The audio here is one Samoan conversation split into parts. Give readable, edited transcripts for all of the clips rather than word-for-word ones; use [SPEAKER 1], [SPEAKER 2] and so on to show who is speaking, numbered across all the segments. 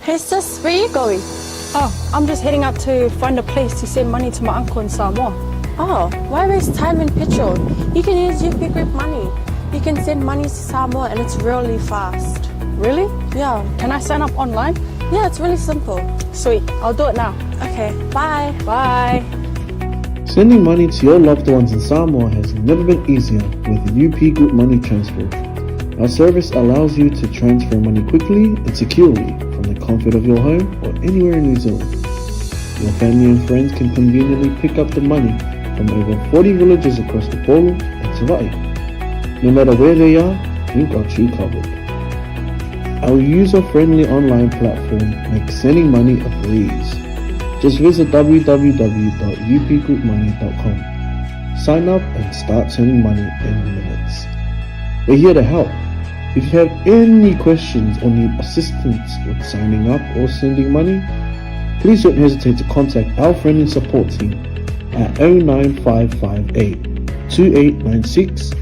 [SPEAKER 1] Hey sis, where you going?
[SPEAKER 2] Oh, I'm just heading out to find a place to send money to my uncle in Samoa.
[SPEAKER 1] Oh, why waste time and petrol? You can use UP Group Money. You can send money to Samoa and it's really fast.
[SPEAKER 2] Really?
[SPEAKER 1] Yeah.
[SPEAKER 2] Can I sign up online?
[SPEAKER 1] Yeah, it's really simple.
[SPEAKER 2] Sweet, I'll do it now.
[SPEAKER 1] Okay, bye.
[SPEAKER 2] Bye.
[SPEAKER 3] Sending money to your loved ones in Samoa has never been easier with UP Group Money Transfer. Our service allows you to transfer money quickly and securely from the comfort of your home or anywhere in New Zealand. Your family and friends can conveniently pick up the money from over 40 villages across the Polo and Savai'i. No matter where they are, we've got you covered. Our user-friendly online platform makes sending money a breeze. Just visit www.upgroupmoney.com. Sign up and start sending money in minutes. We're here to help. If you have any questions or need assistance with signing up or sending money, please don't hesitate to contact our friendly support team at 09558 2896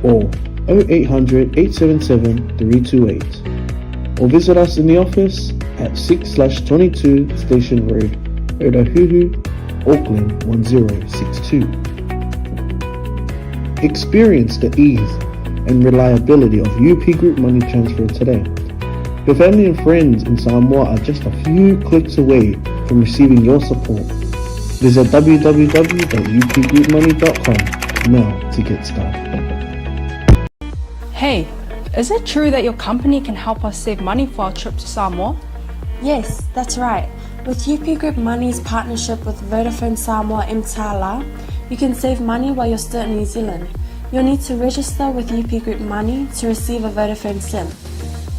[SPEAKER 3] or 0800 877 328 or visit us in the office at 6/22 Station Road, Otahuhu, Auckland 1062. Experience the ease and reliability of UP Group Money Transfer today. Your family and friends in Samoa are just a few clicks away from receiving your support. Visit www.upgroupmoney.com now to get started.
[SPEAKER 2] Hey, is it true that your company can help us save money for our trip to Samoa?
[SPEAKER 1] Yes, that's right. With UP Group Money's partnership with Vodafone Samoa Mtala, you can save money while you're still in New Zealand. You'll need to register with UP Group Money to receive a Vodafone SIM.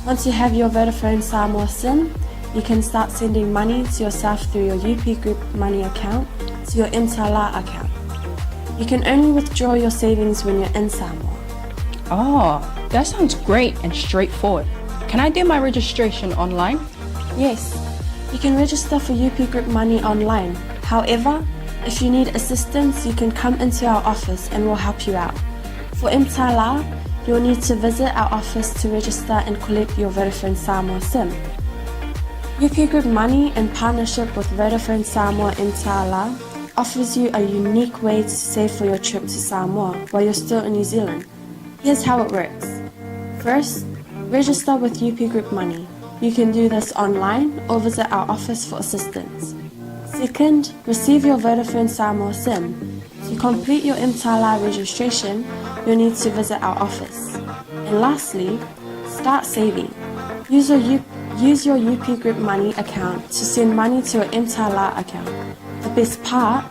[SPEAKER 1] Once you have your Vodafone Samoa SIM, you can start sending money to yourself through your UP Group Money account to your Mtala account. You can only withdraw your savings when you're in Samoa.
[SPEAKER 2] Oh, that sounds great and straightforward. Can I do my registration online?
[SPEAKER 1] Yes, you can register for UP Group Money online. However, if you need assistance, you can come into our office and we'll help you out. For Mtala, you'll need to visit our office to register and collect your Vodafone Samoa SIM. UP Group Money, in partnership with Vodafone Samoa Mtala, offers you a unique way to save for your trip to Samoa while you're still in New Zealand. Here's how it works. First, register with UP Group Money. You can do this online or visit our office for assistance. Second, receive your Vodafone Samoa SIM. To complete your Mtala registration, you'll need to visit our office. And lastly, start saving. Use your, U- use your UP Group Money account to send money to your Mtala account. The best part,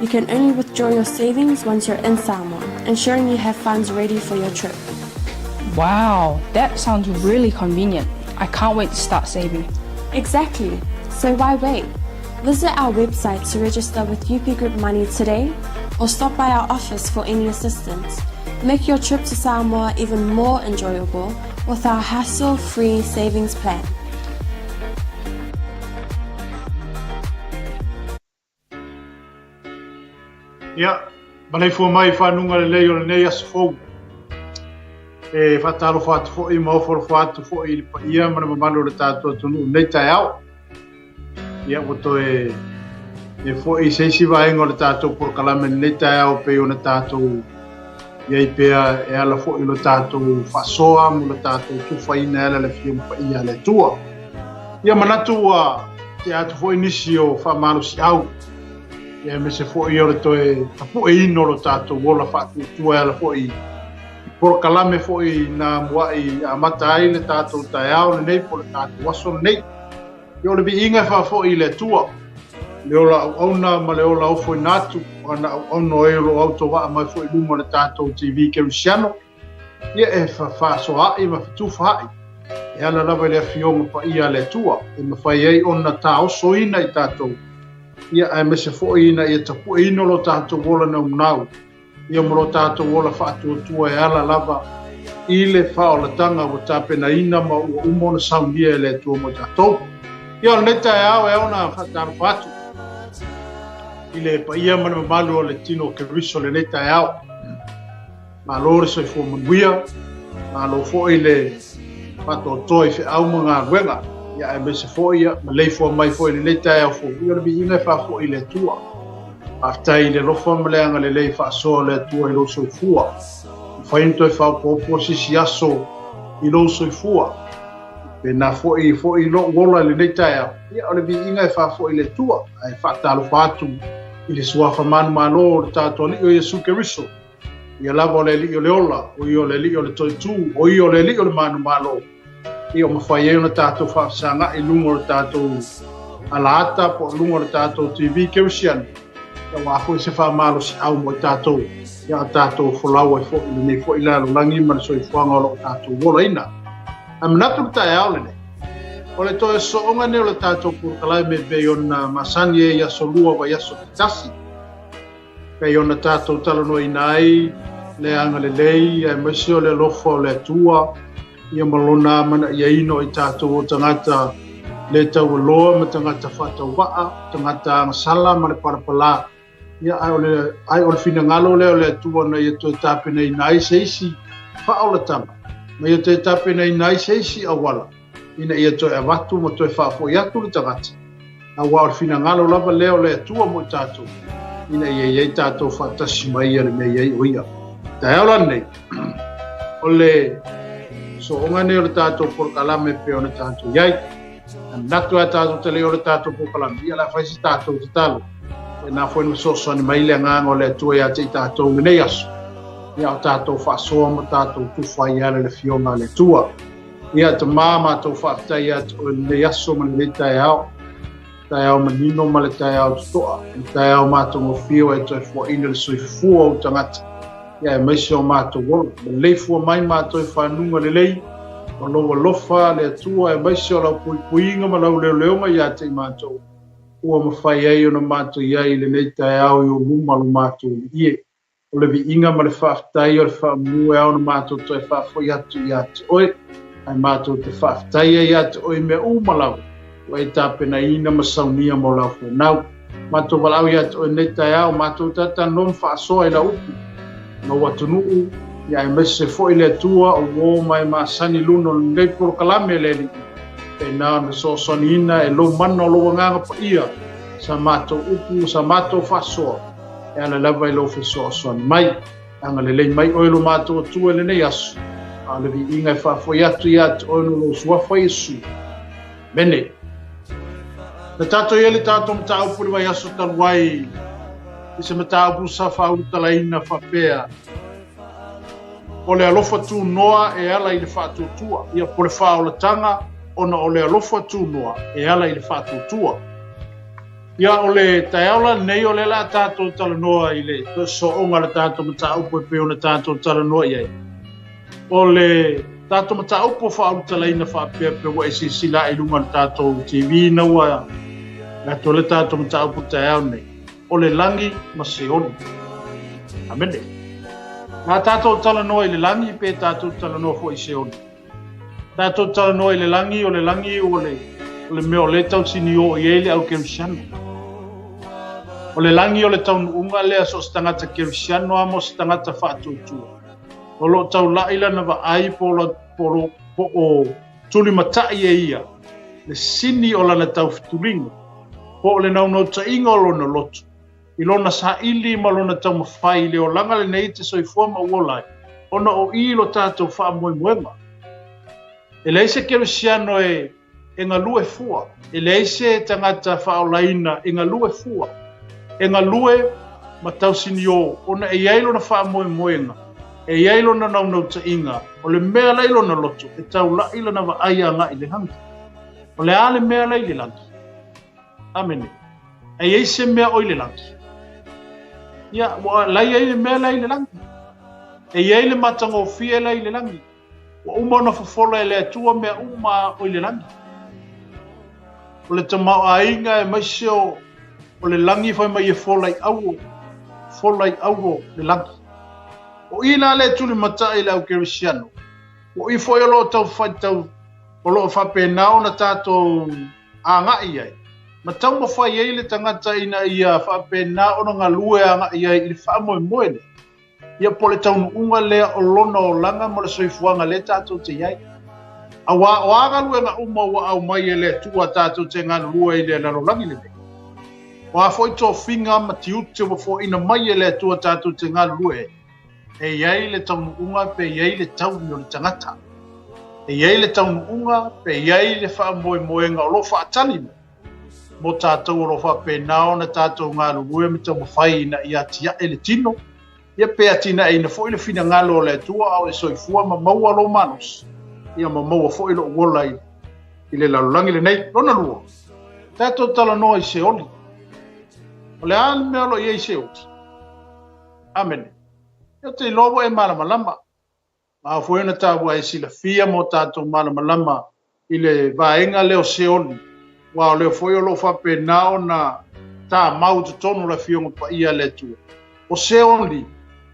[SPEAKER 1] you can only withdraw your savings once you're in Samoa, ensuring you have funds ready for your trip.
[SPEAKER 2] Wow, that sounds really convenient. I can't wait to start saving.
[SPEAKER 1] Exactly. So why wait? Visit our website to register with UP Group Money today or stop by our office for any assistance. Make your trip to Samoa even more enjoyable with our hassle-free savings plan.
[SPEAKER 4] Ia, maleifua mai i fanuga lelei o lenei aso fou. E faatalofa atu foi ma ofo atu foi i le paia ma le mamalu o le tatou atunuu i lenei taeao. Ia, ua toe e foi i se isi vaega o le tatou polokalame i lenei taeao pei ona tatou i ai pea e ala foi i lo tatou faasoa ma lo tatou tufaina e ala i le Afioga Paia a le Atua. Ia manatu ua tea atu foi nisi o faamalosiau ia aemaise foi o le toe tapueina o lo tatou ola faatuatua e ala foi i polokalame foi na mua'i amata ai le tatou taeao lenei po o le tatou aso lenei. Ia o le viiga e faafoi i le Atua, le ola auauna ma le ola ofoina atu, o ana auauna o e o lo o autovaa mai foi i luga o le tatou TV Kerisiano, ia e fefaasoaai ma fetufaai e ala lava i le Afioga Paia a le Atua, e mafai ai ona taosoina i tatou, ia aemaise foi ina ia tapueina lo tatou ola naunau, ia ma lo tatou ola faatuatua e ala lava i le faaolataga ua tapenaina ma ua uma ona saunia e le Atua mo tatou. Ia o lenei taeao e ao ona faatalofa atu i le paia ma le mamalu o le tino o Keriso lenei taeao. Malo le soifua manuia, malo foi le faatoatoa i feau ma galuega. Ia aemaise foi ia maleifua mai foi i lenei taeao fou, ia o le viiga e faafoi i le Atua. Faafetai i le alofa ma le agalelei faasoa o le Atua i lou soifua. Mafai ona toe faaopoopo se isi aso i lou soifua. Pēnā foi foi i lou ola i lenei taeao, ia o le viiga e faafoi i le Atua. Ae faatalofa atu i le suafa manumalo o le tatou Alii o Iesu Keriso. Ia lava o le Alii o le ola, o ia o le Alii o le toitū, o ia o le Alii o le manumalo. Ia ua mafai ai ona tatou faafesaga'i i luga o le tatou alaata po o luga o le tatou TV Kerisiano, aua foi se faamalosiau mo i tatou, ia o tatou folau ai foi i lenei foi lalolagi ma le soifuaga o lo o tatou olaina. Ae manatu le taeao lenei, o le toe sooga nei o le tatou polokalame e pei ona masani ai i aso lua vaiaso taitasi, pei ona tatou talanoaina ai le agalelei aemaise o le alofa o le Atua, ia ma lona amanaiaina o i tatou o tagata le taualoa ma tagata faatauvaa, tagata agasala ma le palapala. Ia, ae o le, ae o le finagalo lea o le Atua na ia toe tapenaina ai se isi faaolataga, ma ia toe tapenaina ai se isi auala, ina ia toe avatu ma toe faafoi atu le tagata, aua o le finagalo lava lea o le Atua mo i tatou, ina ia i ai tatou faatasi ma ia i le mea i ai o ia. Taeao la lenei, o le sooga nei o le tatou polokalame e pei ona tatou i ai. E manatu lava tatou te le o le tatou polokalame, ia o le a fai se tatou tatalo. Faapena foi ona fesoasoani mai le agaga o le Atua ia te i tatou i lenei aso, ia o tatou faasoa ma tatou tufa ai e ala i le Afioga a le Atua. Ia Tama, matou faafetai ia te Oe i lenei aso ma lenei taeao, taeao manino ma le taeao totoa, le taeao matagofie ua e toe fuaina le soifua o ou tagata, ia aemaise o matou ola. Maleifua mai matou i fanuga lelei o lou alofa le Atua, aemaise o lau puipuiga ma lau leoleoga ia te i matou, ua mafai ai ona matou i ai i lenei taeao i ou luma lo matou Alii e. O le viiga ma le faafetai o le faamua e ao ona matou toe faafoi atu ia te Oe, ae matou te faafetai ai ia te Oe i mea uma lava ua e tapenaina ma saunia mo lau fanau. Matou valaau ia te Oe i lenei taeao, matou talatalanoa ma faasoa i lau upu, lou atunuu, ia aemaise foi le Atua o uo ma e masani i luna o lenei polokalame a le Alii, pēnā ona fesoasoaniina e lou mana o lou Agaga Paia sa matou upu, sa matou faasoa, E ala lava i lou fesoasoani mai. Agalelei mai oe lo matou Atua i lenei aso, a o le viiga e faafoi atu ia te oe no lou suafa Iesu. Amene. Na tatou i ai le tatou mataupu i le vaiaso talu ai, i se mataupu sa faaulutalaina faapea, o le alofa tunoa e ala i le faatuatua, ia po le faaolataga ona o le alofa tunoa e ala i le faatuatua. Ia, o le taeao la lenei, o lea o le a tatou talanoa i le sooga o le tatou mataupu e pei ona tatou talanoa i ai. O le tatou mataupu faaulutalaina faapea pe ua e silasila i luga o le tatou TV na ua atoa le tatou mataupu taeao nei, o le lagi ma Seoli. Amene. Na tatou talanoa i le lagi pe tatou talanoa foi i Seoli. Tatou talanoa i le lagi, o le lagi o le, o le mea o lea e tausinio i ai le au kerisiano. O le lagi o le taunuuga lea so o se tagata kerisiano a mo se tagata faatuatua. O lo o taula'i lana vaai po o, po o, po o tulimatai e ia le sini o lana taufetuliga, po o le naunautaiga o lona loto, i lona saili ma lona taumafai i le olaga lenei e te soifua ma ua ola ai, ona o i lo tatou faamoemoega. E leai se kerisiano e e galue fua, e leai se tagata faaolaina e galue fua, e galue ma tausiniō ona e i ai lona faamoemoega, e i ai lona naunautaiga, o le mea la i lona loto e taula'i lana vaai agai i le lagi. O le a le mea la i le lagi? Amene. E i ai se mea o i le lagi? Ia, ua la i ai le mea la i le lagi. E i ai le matagofie la i le lagi. Ua uma ona fofola e le Atua mea uma o i le lagi. O le tamaoaiga aemaise o, o le lagi fai mai e fola i auo, fola i auo le lagi. O i la le tulimatai i le au kerisiano. O i foi o lo o tau faitau, o lo o faapena ona tatou agai ai, ma taumafai ai le tagata ina ia faapena ona galue agai ai i le faamoemoe lea, ia po o le taunuuga lea o lona olaga ma le soifuaga lea tatou te i ai. Auā o a galuega uma ua aumai e le Atua tātou te galulue i le lalolagi lenei, o a foi tofiga ma tiute ua foaina mai e le Atua tātou te galulue ai, e i ai le taunuuga pe i ai le taui o le tagata. E i ai le taunuuga pe i ai le faamoemoega o lo o faatali mai mō tātou o lo o faapena ona tātou galulue ma taumafai ina ia atiae le tino, ia pe atinaeina foi le finagalo o le Atua a o e soifua ma maua lou malosi, ia ma maua foi lou ola i, i le lalolagi lenei. Lona lua, tatou talanoa i Seoli. O le a le mea o lo o i ai i Seoli? Amene. Ou te iloa ua e malamalama. Ma ao foi ona taua e silafia mo tatou malamalama i le vaega lea o Seoli, aua o lea foi o lo o faapena ona tamau i totonu o le Afioga Paia a le Atua. O Seoli,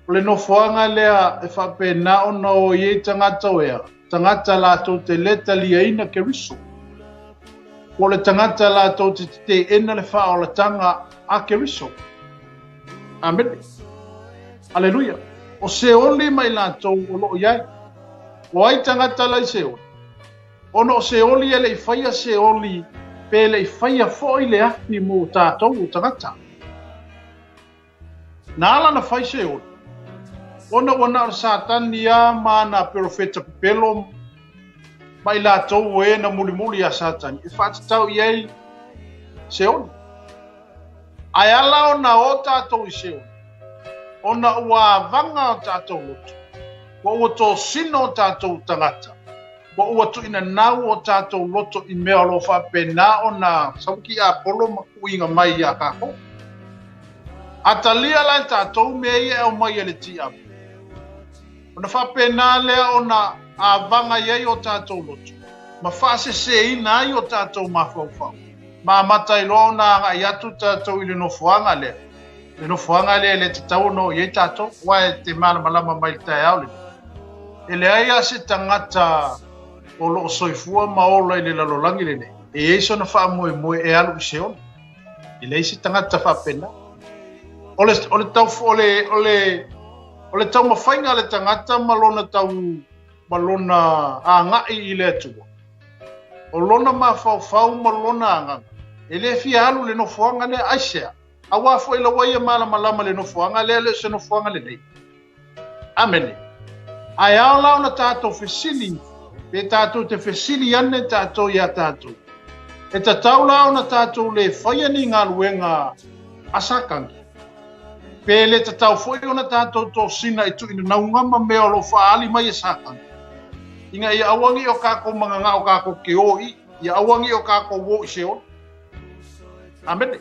[SPEAKER 4] o le nofoaga lea e faapena ona o i ai tagata o ea, tagata latou te le taliaina Keriso. Po o le tagata latou te teteena le faaolataga a Keriso. Amene. Aleluia. O Seoli ma i latou o lo o i ai. O ai tagata la i Seoli? Ona o Seoli e le i faia Seoli pe le i faia foi le afi mo tatou o tagata. Na ala na fai Seoli, ona ua na o le Satani a ma ana perofeta pepelo ma i latou o e na mulimuli iā Satani e faatatau i ai Seoli. Ae ala ona o tatou i Seoli, ona ua avaga o tatou loto, ma ua tosina o tatou tagata, ma ua tuuinanau o tatou loto i mea o lo o faapena ona sauki Apolo ma kuiga mai iā kākou. A talia la e tatou mea ia e aumai e le tiapo, ona faapena lea ona avaga i ai o tatou loto, ma faaseseina ai o tatou mafaufau, ma amata ai loa ona agai atu tatou i le nofoaga lea, le nofoaga lea e le tatau ona oo i ai tatou, aua e te malamalama mai i le taeao lenei, e leai lava se tagata o lo o soifua ma ola i le lalolagi lenei e i ai sona faamoemoe e alu i Seoli. E leai se tagata faapena. O le, o le, tau, o le, o le, o le taumafaiga a le tagata ma lona tau ma lona agai i le Atua, o lona mafaufau ma lona agaga, e le fia alu i le nofoaga lea, aisea? Aua foi la ua ia malamalama le nofoaga lea, le o se nofoaga lelei. Amene. Ae ao la ona tatou fesili, pe tatou te fesili ane tatou iā tatou. E tatau la ona tatou le faia ni galuega a Satani. Pe le tatau foi ona tatou tosina i tuuinanauga ma mea o lo o faaali mai e Satani, ina ia aua ne i o kakou magagao kakou ke o i, ia aua ne i o kakou o i Seoli. Amene.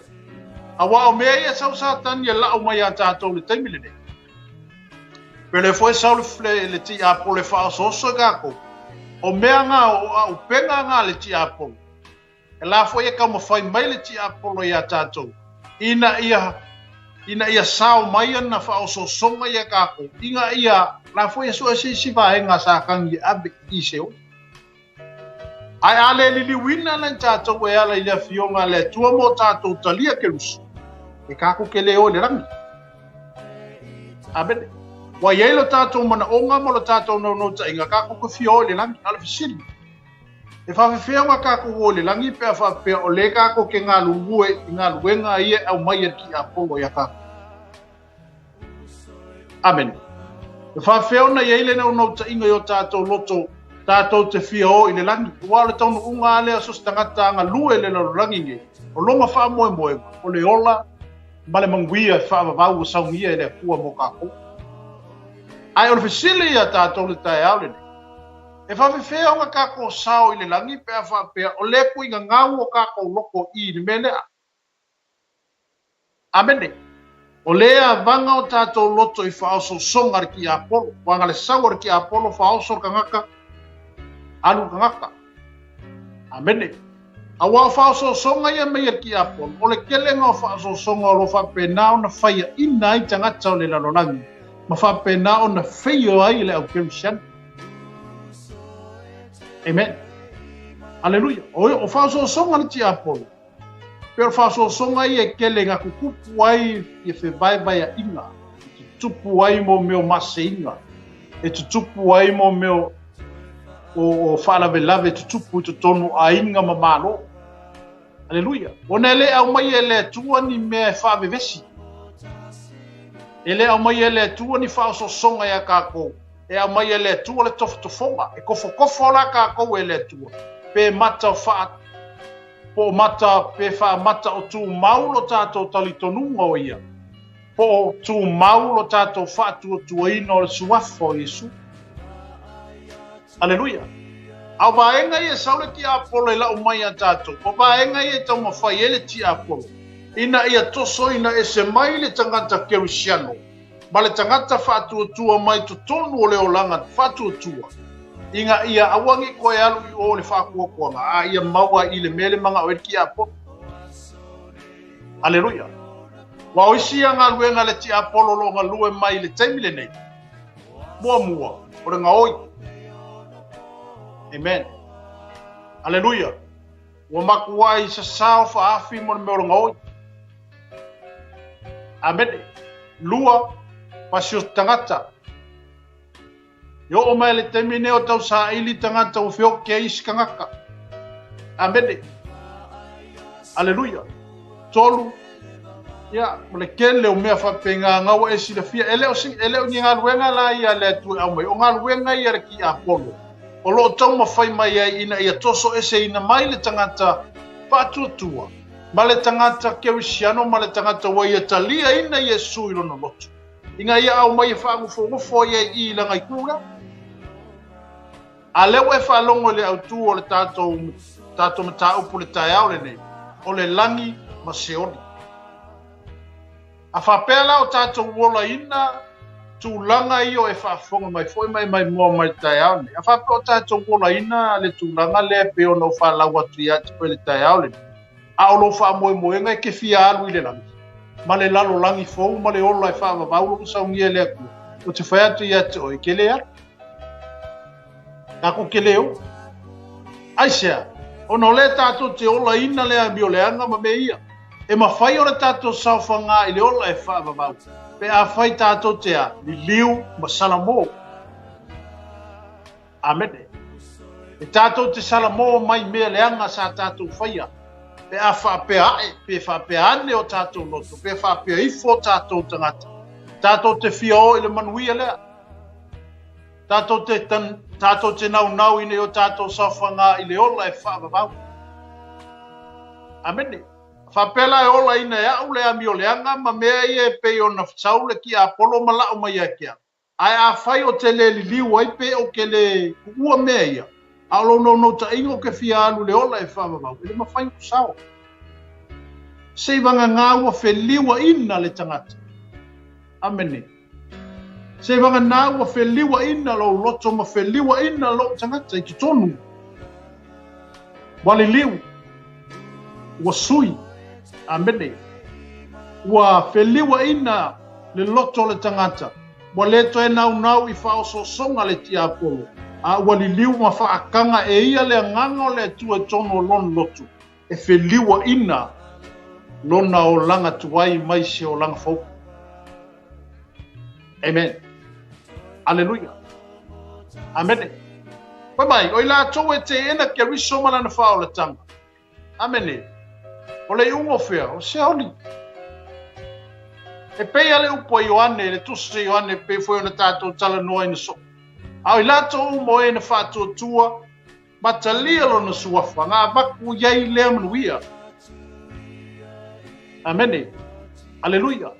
[SPEAKER 4] Aua o mea ia sau Satani e lau mai iā tatou i le taimi lenei. Pe le foi sau le, le tiapolo e faaosooso i kakou. O mea ngā, o auupega ngā le tiapolo. E la foi e taumafai mai le tiapolo iā tatou, ina ia, ina ia sao mai ana faaosoosoga iā kakou, ina ia la foi e sue se isi vaega a Satani e ave i Seoli. Ae a le liliuina nai tatou e ala i le Afioga a le Atua mo tatou talia Keriso, e kakou ke le o i le lagi. Amene. Ua i ai lo tatou manaoga ma lo tatou naunautaiga, kakou ke fia o i le lagi. A o le fesili, e faafefea ona kakou o i le lagi pe a faapea o lea kakou ke galulue i galuega ia e aumai e le tiapolo iā kakou? Amene. E faafefea ona i ai le naunautaiga i o tatou loto tatou te fia o i le lagi? Aua o le taunuuga lava lea o so o se tagata galue i le lalolagi nei, o lona faamoemoega, o le ola ma le manuia e faavavau ua saunia e le Atua mo tatou. Ae o le fesili iā tatou i le taeao lenei, e faafefea ona tatou sao i le lagi pe a faapea o lea tuigagau o tatou loto i le mea lea? Amene. O lea avaga o tatou loto i faaosoosoga a le tiapolo, aua na le sau a le tiapolo faaoso le tagata, alu le tagata. Amene. Aua o faaosoosoga ia mai e le tiapolo, o le kelega o faaosoosoga o lo o faapena ona faiaina ai tagata o le lalolagi, ma faapena ona feio ai le au Kerisiano. Amen. Aleluia. O faaosoosoga a le tiapolo, Pei o le faaosoosoga ia e kele na tutupu ai ia fevaevaeaiga, e tutupu ai mo mea o maseiga, e tutupu ai mo mea o, o faalavelave tutupu i totonu o aiga ma Malo. Aleluia. Ona e le aumaia e le Atua ni mea e faavevesi. E le aumaia e le Atua ni faaosoosoga iā kākou. E aumaia e le Atua le tofotofoga. E kofokofo la kākou e le Atua. Pe mata faa po o mata pe faamata o tumau lo tātou talitonuga o ia, po o tumau lo tātou faatuatuaina o le suafa o Iesu. Aleluia! A o vaega ia e sau le tiapolo e lau mai iā tatou, o vaega ia e taumafai ai le tiapolo, ina ia tosoina ese mai le tagata kerisiano ma le tagata faatuatua mai totonu o le olaga faatuatua, ina ia aua ne i toe alu i o i le faatuatuaga, a ia maua i le mea le manao ai le tiapolo. Aleluia! Aua o isi ia galuega a le tiapolo o lo o galue mai i le taimi lenei, Muamua, o le gaoi. Amen. Aleluia. Ua matuai sasao faafi mo le mea o le gaoi. Amene. Lua, pasiosi tagata. E oo mai le taimi nei o tau saili tagata ua feoki ai isi tagata. Amene. Aleluia. 3, ia, ma le tele o mea faapena na ua e silafia. E le o, e le o ni galuega la ia a le Atua e aumai, o galuega ia a le tiapolo, o lo o taumafai mai ai ina ia tosoeseina mai le tagata faatuatua, ma le tagata kerisiano, ma le tagata ua ia taliaina Iesu i lona loto, ina ia aumai e faanofonofo ai ai i i lana itu lea. A lea ua e faalogo i le autu o le tatou, tatou mataupu i le taeao lenei, o le lagi ma Seoli. A faapea la o tatou olaina tulaga ia o e faafofoga mai foi ma e maimoa mai i le taeao lenei, a faapea o tatou olaina le tulaga lea e pei ona ou falau atu ia te oe i le taeao lenei, a o lou faamoemoega e te fia alu i le lagi, ma le lalolagi fou ma le ola e faavavau lou saunia e le Atua, ou te fai atu ia te oe, e te le alu. Tatou te le o. Aisea? Ona o lea tatou te olaina le amioleaga ma mea ia. E mafai ona tatou saofaga i le ola e faavavau, pe afai tatou te a, liliu ma salamo. Amene. E tatou te salamo mai mea leaga sa tatou faia, pe a faapea ae, pe faapea ane o tatou loto, pe faapea ifo o tatou tagata. Tatou te fia o i le manuia lea. Tatou te, tatou te naunau ina ia o tatou saofaga i le ola e faavavau. Amene. Faapea la e ola ina e a'u le amioleaga ma mea ia e pei ona sau le tiapolo ma la'u mai ia te au. Ae afai o te le liliu ai pe o ke le kuʻua mea ia, a o lou naunautaiga o ke fia alu i le ola e faavavau, e le mafai ona sao. Seivagana ua feliuaina le tagata. Amene. Seivagana ua feliuaina lou loto ma feliuaina lou tagata i totonu. Ua liliu, ua sui, amene. Ua feliuaina le loto o le tagata, ua le toe naunau i faaosoosoga le tiapolo, a ua liliu ma faakaga e ia le agaga o le Atua i totonu o lona loto, e feliuaina lona olaga tuai mai se olaga fou. Amen. Aleluia. Amene. Fai mai, o i latou e teena Keriso ma lana faaolatanga. Amene. O le iuga o fea? O Seoli. E pei a le upu a Ioane, le tusi a Ioane, pei foi ona tatou talanoaina soo. A o i latou uma o e na faatuatua, Ma talia lona suafa, na avatu i ai lea manuia. Amene. Aleluia.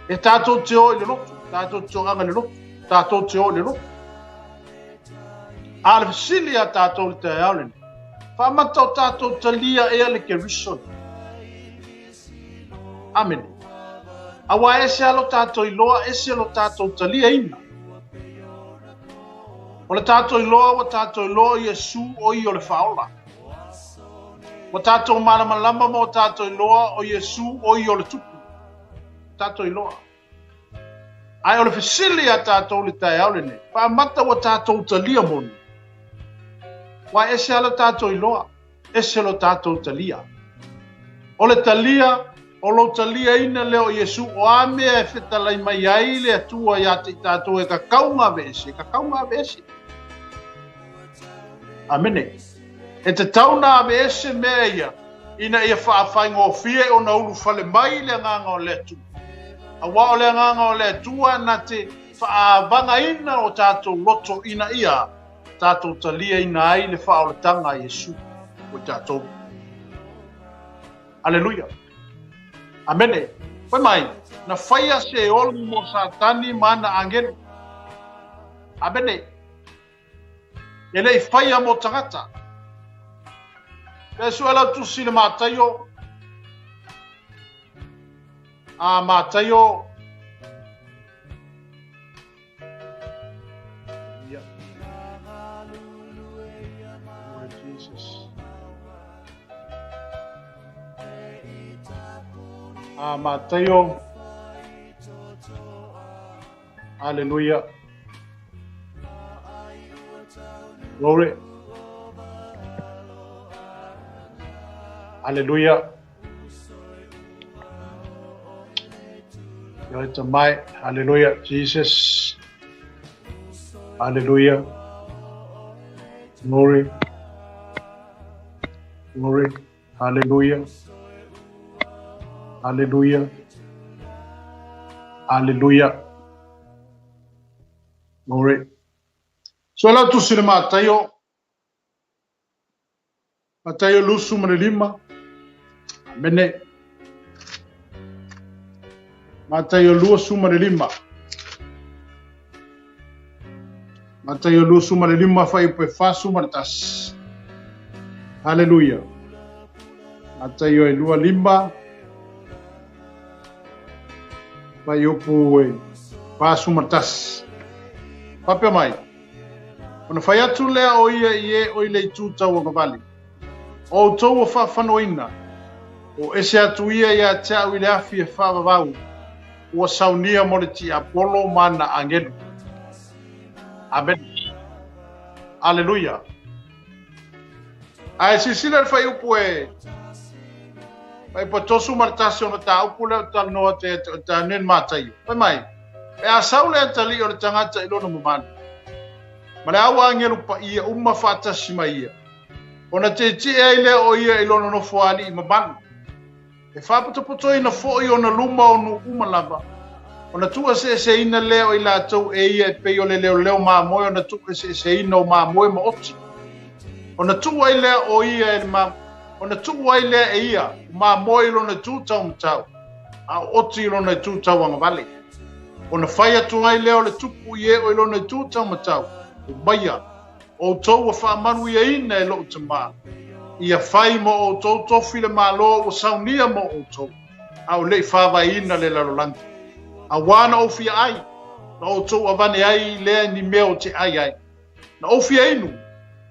[SPEAKER 4] E tatou te o i le lotu, tatou te o aga i le lotu, tatou te o i le lotu. A o le fesili iā tatou i le taeao lenei, faamata o tatou talia ea le Keriso? Amene. Aua ese a lo tatou iloa, ese lo tatou taliaina. O le tatou iloa, ua tatou iloa o Iesu o ia o le Faaola. Ua tatou malamalama ma ua tatou iloa o Iesu o ia o le Tupu. Tatou iloa. Ae o le fesili iā tatou i le taeao lenei, faamata ua tatou talia moni? Aua ese lava lo tatou iloa, ese lo tatou talia. O le talia, o lou taliaina lea o Iesu, o a mea e fetalai mai ai le Atua iā te i tatou e kakau ona aveese, e kakau ona aveese. Amene. E tatau ona aveese mea ia ina ia faafaigofie ona ulufale mai le Agaga o le Atua. Aua o le Agaga o le Atua na te faaavagaina o tatou loto ina ia tatou taliaina ai le faaolataga a Iesu mo i tatou. Aleluia. Amene. Fai mai, na faia Seoli mo Satani ma ana agelu. Amene. E le i faia mo tagata. Pe sue lau tusi le Mataio, a Mataio, Yeah. Lord Jesus. A Mataio. Hallelujah. Glory. Hallelujah. Ioe mai. Hallelujah. Jesus. Hallelujah. Glory. Glory. Hallelujah. Hallelujah. Hallelujah. Glory. So lau tusi le Mataio. Mataio 25. Amene. Mataio 25. Mataio 25 fuaiupu e 41. Haleluia. Mataio e 25 fuaiupu e 41. Faapea mai. Ona fai atu lea o ia i e o i le itu tauagavale. O outou ua faafanoina, o ese atu ia ia te au i le afi e faavavau, ua saunia mo le tiapolo ma ana agelu. Amene. Aleluia. Ae silasila le fuaiupu e fuaiupu e 31 o mataupu lea o talanoa te o tane Mataio. Fai mai, pe a sau le atalii o le tagata i lona mamalu, ma le au agelu paia uma faatasi ma ia, ona tietie ai lea o ia i lona nofoalii mamalu, e faapotopotoina foi ona luma o nuu uma lava, ona tuueseeseina lea o i latou e ia e pei o le leoleo mamoe ona tuueseeseina o mamoe ma oti. Ona tuu ai lea o ia e le ma, ona tuu ai lea e ia o mamoe i lona itu taumatau, a o oti i lona itu tauagavale. Ona fai atu ai lea o le tupu i e o i lona itu taumatau, omaia, outou ua faamanuiaina e lou Tamā, ia fai mo outou tofi le Malo ua saunia mo outou, a o le i faavaeina le lalolagi. Auā na ou fia ai, na outou avane ai lea ni mea o te ai ai. Na ou fia inu,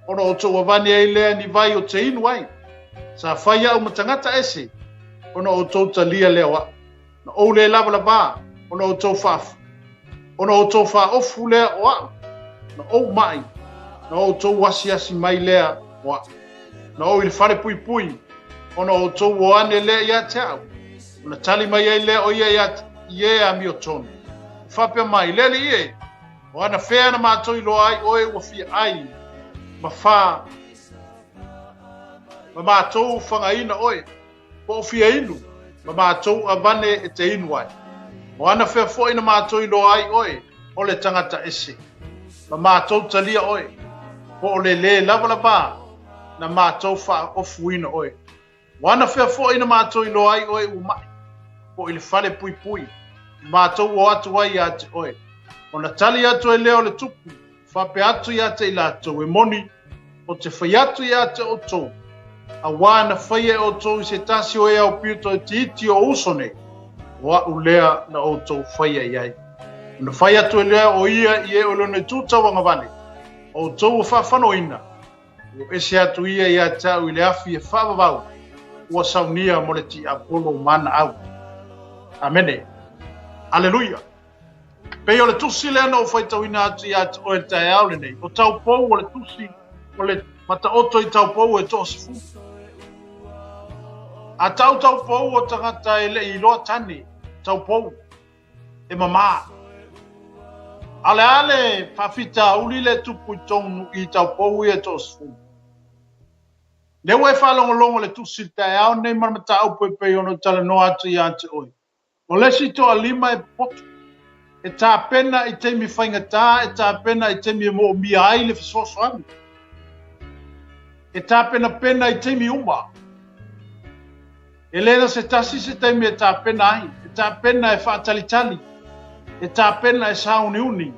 [SPEAKER 4] ona outou avane ai lea ni vai o te inu ai. Sa fai a'u ma tagata ese, ona outou talia lea o a'u. Na ou le lavalavā, ona outou faa, ona outou faaofu lea o a'u. Na ou ma'i, na outou asiasi mai lea o a'u. Na ou i le fale puipui, ona outou o ane lea ia te a'u. Ona tali mai ai lea o ia ia i e amiotonu. Faapea mai, Le Alii e, o anafea na matou iloa ai oe ua fia ai ma fa ma matou fagaina oe, po o fia inu ma matou avane e te inu ai. O anafea foi na matou iloa ai oe o le tagata ese, ma matou talia oe, po o le lē lavalavā na matou faaofuina oe. O anafea foi na matou iloa ai oe ua ma'i, po i le fale puipui, ma matou o atu ai ia te oe. Ona tali atu ai lea o le tupu, faapea atu ia te i latou, e moni, o te fai atu ia te outou, auā na faia e outou i se tasi o e aupito toaitiiti o uso nei, o a'u lea na outou faia i ai. Ona fai atu ai lea o ia i e o lona itu tauagavale, outou ua faafanoina, ua ese atu ia ia te a'u i le afi e faavavau, ua saunia mo le tiapolo ma ana au. Amene. Aleluia. Pei o le tusi lea na ou faitauina atu ia te oe i le taeao lenei, o taupou o le tusi o le mataoto i taupou e 30. A tau taupou o tagata e le i iloa tane, taupou, e mamā. A o le a le faafitauli le tupu i tonu i taupou ia e 30? Lea ua e faalogologo i le Tusi i le taeao lenei ma le mataupu e pei ona ou talanoa atu ia te oe. O le isi toalima e popoto, e tapena i taimi faigata, e tapena i taimi e moomia ai le fesoasoani. E tapenapena i taimi uma. E le na se tasi se taimi e tapena ai, e tapena e faatalitali, e tapena e sauniuni,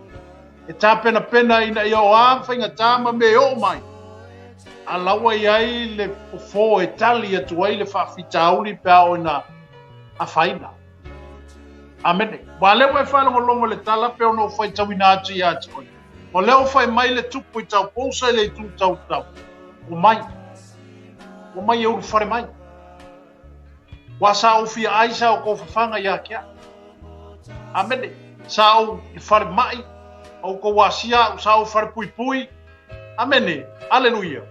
[SPEAKER 4] e tapenapena ina ia o a faigata ma mea e oo mai, a la ua i ai le fofo e tali atu ai le faafitauli pe a oo ina afaina. Amene. Aua lea ua e faalogologo i le tala pei ona ou faitauina atu ia te oe. O lea ua fai mai le tupu i tau pousa i le itu tautau. Ua mai. Ua mai e ulufale mai. Ua sa ou fia ai sa outou fafaga ia te au. Amene. Sa ou i le falemai, outou asia au, sa ou falepuipui. Amene. Aleluia.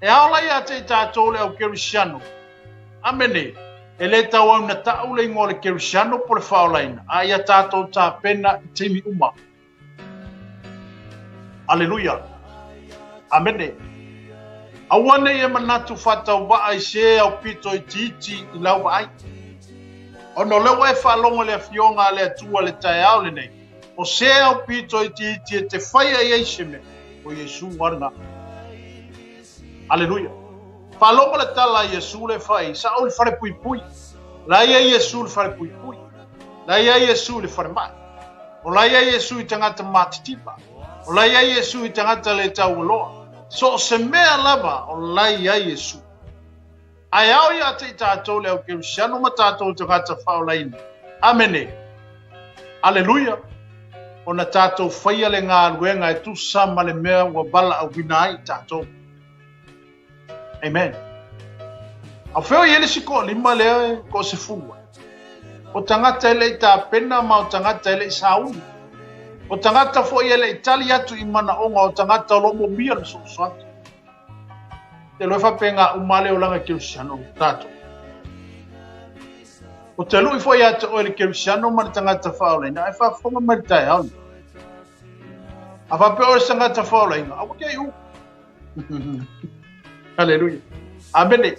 [SPEAKER 4] E ao la ia te i tatou le au kerisiano. Amene. E le tauau na ta'u le igoa o le kerisiano po le faaolaina, a ia tatou tapena i taimi uma. Aleluia. Amene. Aua nei e manatu faatauvaa i se aupito itiiti i lau vaai. Ona o lea ua e faalogo i le Afioga a le Atua i le taeao lenei, o se aupito itiiti e te faia i ai se mea, o Iesu lava lena. Aleluia. Faalogo le tala a Iesu le fai, sa ou i le falepuipui. La i ai Iesu i le falepuipui. La i ai Iesu i le falemai. O la i ai Iesu i tagata matitiva. O la i ai Iesu i tagata le taualoa. So o se mea lava, o la i ai Iesu. Ae ao ia te i tatou le au kerisiano ma tatou tagata faaolaina. Amene. Aleluia. Ona tatou faia le galuega e tusa ma le mea ua valaauina ai tatou. Amen. A o fea o i ai le isi toalima lea e toasefulu ai? O tagata e le i tapena ma o tagata e le i sauni. O tagata foi e le i tali atu i manaoga o tagata o lo o momia le fesoasoani. Te loe faapena uma le olaga kerisiano o tatou. O te lui foi ia te oe le kerisiano ma le tagata faaolaina, ae faafofoga mai le taeao nei. A faapea oe se tagata faaolaina, aua te i u. Haleluia. Amene.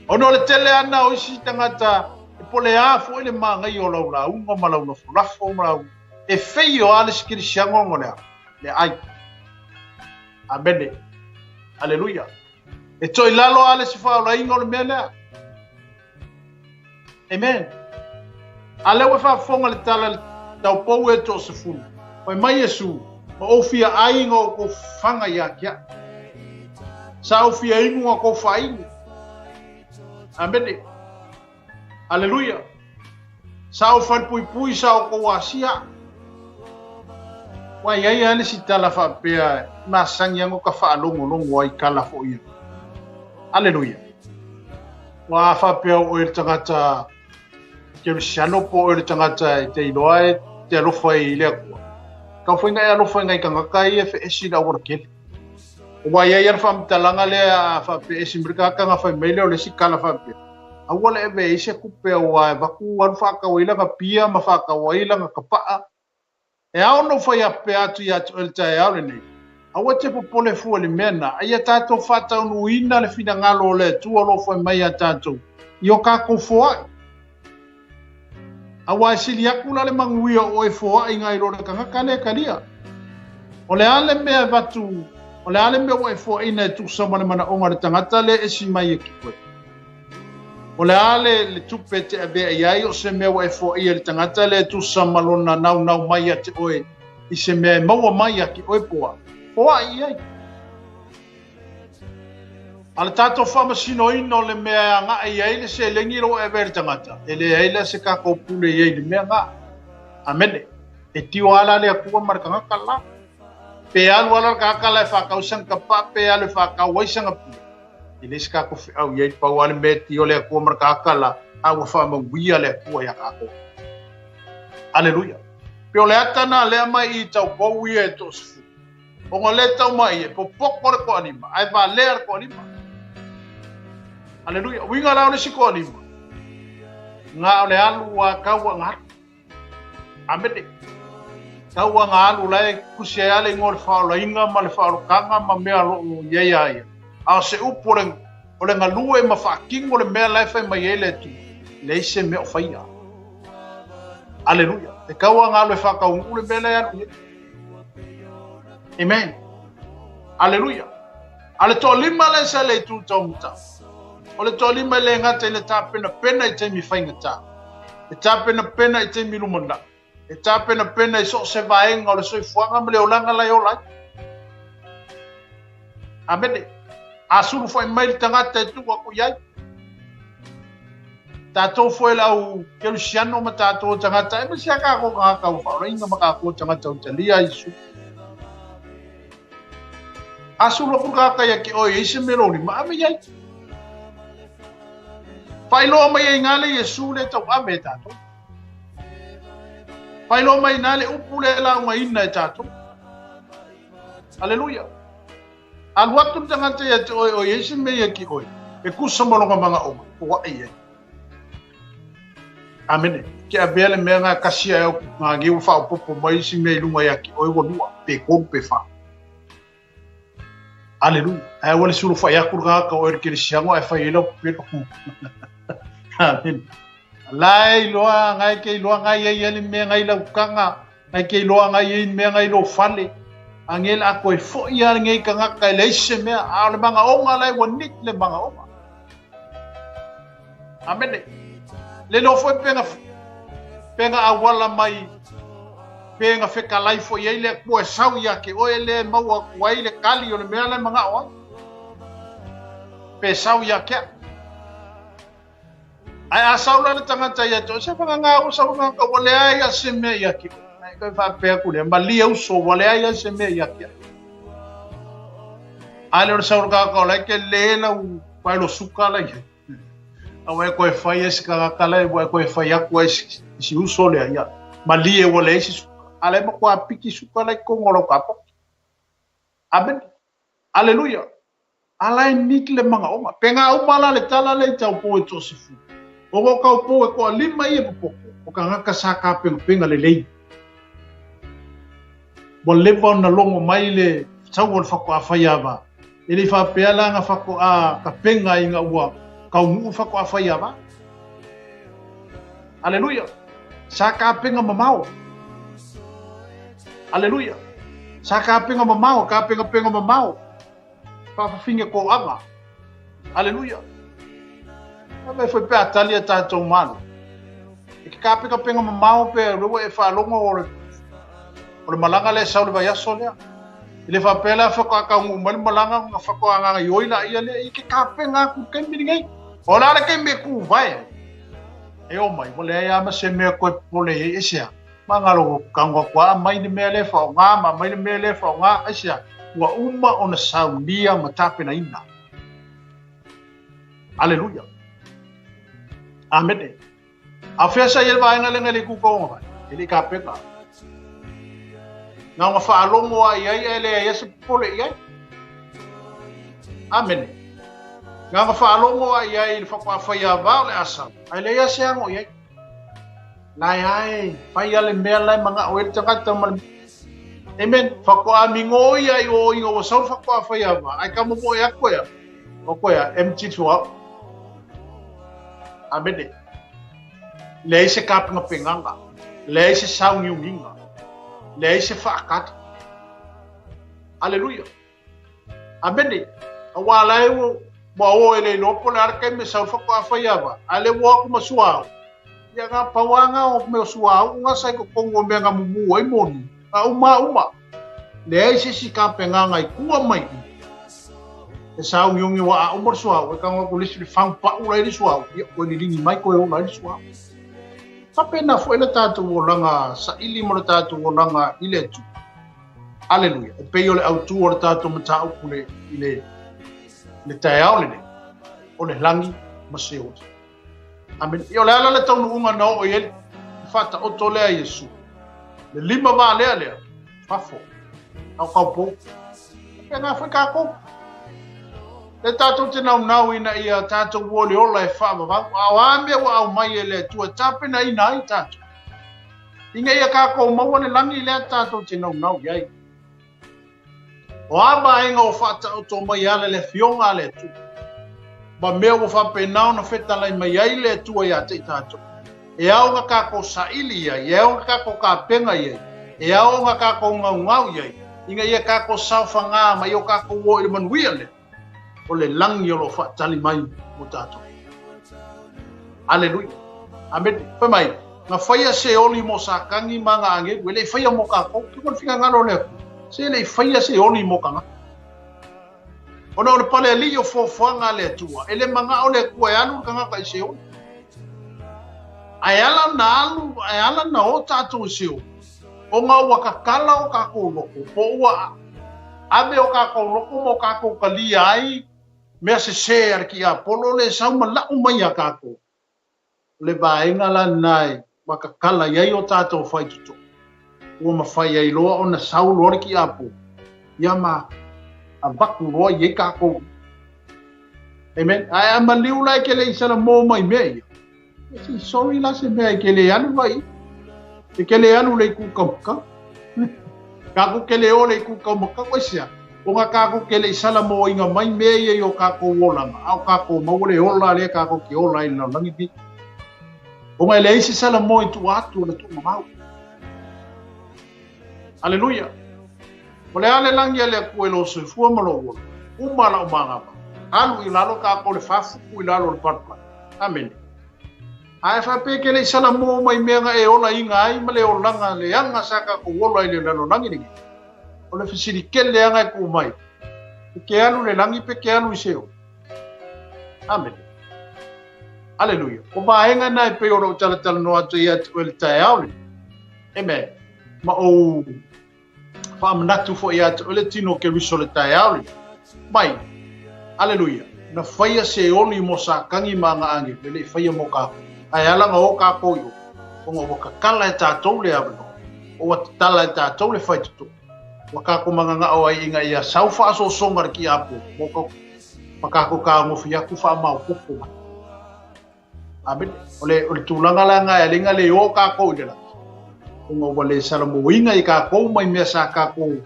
[SPEAKER 4] Ona o le tele ana o isi tagata e po le a foi le māgaia o lau lauga ma lau lafolafo ma lau e feio a le isi kerisiano ona o le a? Le ai. Amene. Aleluia. E toi lalo a le isi faaolaina o le mea lea. Amen. A lea ua faafofoga le tala le taupou e toasefulu. Fai mai Iesu, ma ou fia ai ina o kou fafaga ia te au. Sa ou fia inu na kou faainu. Amene. Aleluia. Sa ou falepuipui sa o kou asia. Ua i ai lava le isi tala faapea e masani ana ka faalogologo ai tala foi ia. Aleluia. Ua faapea o oe le tagata kerisiano po o oe le tagata e te iloa e te alofa i le Atua. Tau foi na e alofa i nai tagata ia e feesi i le auala tele. Ua i ai lava le faamatalaga lea a faapea esi mai le tagata na fai mai lea o le isi tala faapea, aua le ave ai se tupe aua e avatu alu faatau ai lana pia ma faatau ai lana tapaa. E ao ona ou fai pea atu ia te oe i le taeao lenei, aua e te popole fua i le mea lena, a ia tatou faataunuuina le finagalo o le Atua o lo o fai mai ia tatou i o tatou foai. Aua e sili atu la le manuia o oe foai nai lo le tagata lea e talia. O le a le mea e avatu, o le a le mea ua e foaina e tusa ma le manaoga o le tagata lea e esi mai e oe? O le a le, le tupe e te avea i ai o se mea ua e foaia i le tagata lea e tusa ma lona naunau mai ia te oe i se mea e maua mai ia te oe po a? Foai i ai. A le tatou faamasinoina o le mea e agai i ai le seleni o lo o ave i le tagata, e leai la se tatou pule i ai i le mea lena. Amene. E tio lava la le Atua ma le tagata la. Pe alu lava la le tagata la e faatau sana tapa, pe alu e faatau ai sana pule, e leai se tatou feau i ai, pau lava le mea e tio le Atua ma le tagata la, a ua faamauia le Atua iā tatou. Aleluia. Pe o le ata lena lea mai i taupou ia e toasefulu. Ona le tau mai e popoto le toalima, ae valea le toalima. Aleluia. Uiga la o le isi toalima, na o le alu a tau a galu. Amene. Tau a galu la e kusi ai a le igoa o le faaolaina ma le faaolotaga ma mea o lo o i ai a ia. A o se upu o le O le galue ma faatino le mea la e fai mai ai le Atua, e leai se mea o faia. Aleluia. E tau lava ona alu e faataunuu le mea la e alu i ai. Amen. Aleluia. A le toalima lea sa i le itu taugata, o le toalima e le gata i le tapenapena i taimi faigata, e tapenapena i taimi lumanai, e tapenapena i so o se vaega o le soifuaga ma le olaga la e ola ai. Amene. A sulufai mai le tagata e tuu aku i ai. Tatou foi le au kerisiano ma tatou tagata, aemaise a kākou tagata ua faaolaina ma kākou tagata ua talia Iesu. A sulu aku le tagata ia te oe e i ai se mea lou lima, ave i ai. Faailoa mai ai ina le Iesu le tauave e tatou. Faailoa mai ina le upu le laugaina e tatou. Aleluia. Alu atu le tagata ia te oe o i ai se mea ia ki oe, e kusa ma lona manaoga, o aʻe i ai. Amene. Ke avea le mea nga kasi ae au nga nge ua faaopoopo mai isi mea i luga ia ki oe ua lua, pe kolu pe fa. Aleluia. Ae ua le sulufai aku le tagata o oe i le kerisiano ae fai ai lau pepelo. Amene. La e iloa, ngai ke iloa ngai ai ai le mea ngai lau kaga, Ngai ke iloa ngai ai mea ngai lou fale, a nge la koe foi a ngei kangaka e leai se mea, a o le magaoga la e ua nit le magaoga. Amene. Le iloa foi penga penga auala mai penga fekalai foi ai le Atua e sau ia te oe le e maua atu ai le kali o le mea la e magao ai. Pe sau ia te au. Ae a sau la le tagata ia te oe, se whakangā ua sau ngā ua leai a se mea ia ki oe. Ai koe whaapea aku lea, malie uso, ua leai a se mea ia ki oe. A le o le sau ka ka lai ke le lau paelo suka lai. A ua e koe whai e se kagaka lai, ua e koe whai aku ai si uso lea ia. Malie ua leai si suka. A le ma koa piki suka lai kongo lau ka poki. Amen. Aleluia! Ala e nit le magaoga. Pe nga uma la le tala le i taupou e toasifu. O ko kaupou e toalima ia popoto, o kagaka sa kapengapenga lelei. Ua leva ona logo mai le tau o le faatoa-faiava. E le i faapea la na faatoa kapenga ina ua kaunuu le faatoa-faiava. Aleluia! Sa kapenga mamao. Aleluia! Sa kapenga mamao, kapengapenga mamao. Faafafinga koaga. Aleluia! A mea foi pe a tali a tatou malo. E ke kapengapenga mamao pe o lea ua e faalogo o le, o le malaga lea e sau le vaiaso lea. E le faapea la faatoa taunuu mai le malaga ona faatoa gagaioi laia lea. I ke kapenga aku i le taimi lenei. O le a le taimi e tuvae ai? E o mai, ua leai lava ma se mea toe popole i ai, aisea? Magalo tago atu lava, aumai le mea lea e faaaoga ma aumai le mea lea e faaaoga, aisea? Ua uma ona saunia ma tapenaina. Aleluia. Amene. A o fea sa i ai le vaega lea na le i tauagavale? E le i tapena. Na ona faalogo lava i ai ae leai lava se popole i ai. Amene. Na ona faalogo lava i ai i le faatoa faiava o le a sau, ae leai lava se ano i ai. La e ae, fai a le mea la e manao ai le tagata ma le Amen. Faatoa mingo ia i o ina ua sau le faatoa faiava, ae ka momoe atu ea. O koe a, empty throughout. Amene. Leai se kapengapengaga, leai se sauniuniga, leai se faakali. Aleluia. Amene. Aua la e ua ua o e le iloa po o le a le taimi e sau le faatoa faiava, a le ua o atu ma suauu. Ia na pau lava na o mea o suauu na sa i totonu o mea na mumu ai moni, na uma lava uma. Leai se isi tapenaga i tua mai i. E sauniuni ua a uma le suauu, e tago atu le isi le fagu pau la i le suauu, ia toe liligi mai toe ola ai le suauu. Faapena foi le tatou olaga saili ma le tatou olaga i le Atua. Aleluia. E pei o le autu o le tatou mataupu le, i le, le taeao lenei, o le lagi ma Seoli. Amene. Ia o le ala le taunuuga na oo i ai le faataoto lea a Iesu. Le lima valea lea, fafo, a o kaupou. Faapena foi tatou. Le tatou te naunau ina ia tatou ua le ola e faavavau, a o a mea ua aumai e le Atua e tapenaina ai tatou. Ina ia tatou maua le lagi lea tatou te naunau i ai. O a vaega o faataoto mai e ala le Afioga a le Atua? ma mea ua faapena ona fetalai mai ai le Atua ia te i tatou. E ao ona tatou saili i ai, e ao ona tatou tapena i ai, e ao ona tatou gaugau i ai, ina ia tatou saofagā ma ia o tatou o i le manuia lea o le lagi o lo o faatali mai mo tatou. Aleluia. Amene. Fai mai, na faia Seoli mo Satani ma ana agelu, e le i faia mo tatou. Ke mo le finagalo o le Atua, se e le i faia Seoli mo tagata. Ona o le pale alii o fuafuaga a le Atua, e le manao le Atua e alu le tagata i Seoli. Ae ala ona alu, ae ala ona o tatou i Seoli, ona ua tatala o tatou loto, po ua ave o tatou loto ma o tatou talia ai mea sesē a le tiapolo le sau ma lau mai iā tatou. O le vaega la lena e ua tatala i ai o tatou faitotoa, ua mafai ai loa ona sau loa le tiapolo, ia ma avatu loa i ai tatou. Amen. Ae a maliu la e ke le i salamo mai mea ia, e si sorry la se mea e ke le alu vai. E ke le alu le i ku kaumakau. Kakou ke le o le i ku kaumakau, aisea? Ona kakou ke le i salamoina mai mea ia i o kakou olaga, a o kakou maua le ola lea kakou ke ola ai i le lalolagi nei. Ona e leai se salamo i tua atu o le tuumamau. Aleluia! O le a le lagi a le Atua i lou soifua ma lou ola, uma lau manava, alu i lalo kakou le fafuku i lalo o le palapala. Amene. Ae faapea ke le i salamo mai mea na e olaina ai ma le olaga leaga sa kakou ola i le lalolagi lenei. O le fesili kele aga e tuu mai, pe ke alu le lagi pe ke alu i Seoli. Amene. Aleluia. O vaega na e pei ona ou talatalanoa atu ia te oe le taeao lenei. Amen. Ma ou faamanatu foi ia te oe le tino o Keriso le taeao lenei. Mai. Aleluia. Na faia Seoli mo Satani ma ana agelu, e le i faia mo kakou. Ae ala na o kakou i o, ona ua tatala e tatou le avanoa. Ua tatala e tatou le faitotoa. Ua kakou mananao ai ina ia sau faasoasoga le tiapo mo ka ma kakou kagofi atu faamaopopo mai. Amene. O le, o le tulaga la na e alinga le o kakou i le lagi. Ona ua le salamoina i kakou mai mea sa kakou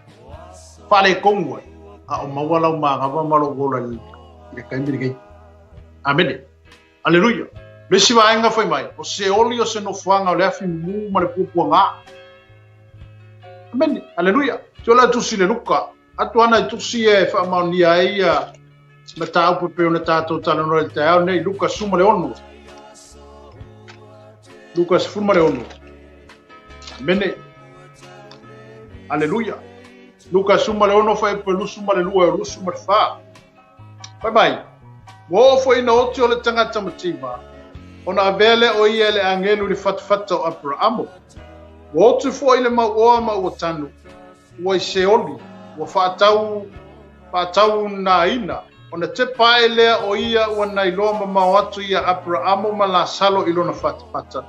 [SPEAKER 4] faaletonu ai, a o maua lau manava ma lou ola i le taimi lenei. Amene. Aleluia. Le isi vaega fai mai, o Seoli o se nofoaga o le afi mumu ma le puapuaga. Amene. Aleluia. Te ola tusi le Luka. Atu ana i tusi e faamaonia ai ia mataupu e pei ona tatou talanoa i le taeao nei, Luka 16. Luka 16. Amene. Aleluia. Luka 16 fuaiupu e 22 e 24. Fai mai, ua oo foi ina oti o le tagata mativa, ona avea lea o ia e le agelu i le fatafata o Aperaamo. Ua otu foi le mauoa ma ua tanu, ua i Seoli, ua faatau, faataunaina, ona tepa ae lea o ia ua nailoa mamao atu ia Aperaamo ma Lasalo i lona fatafata.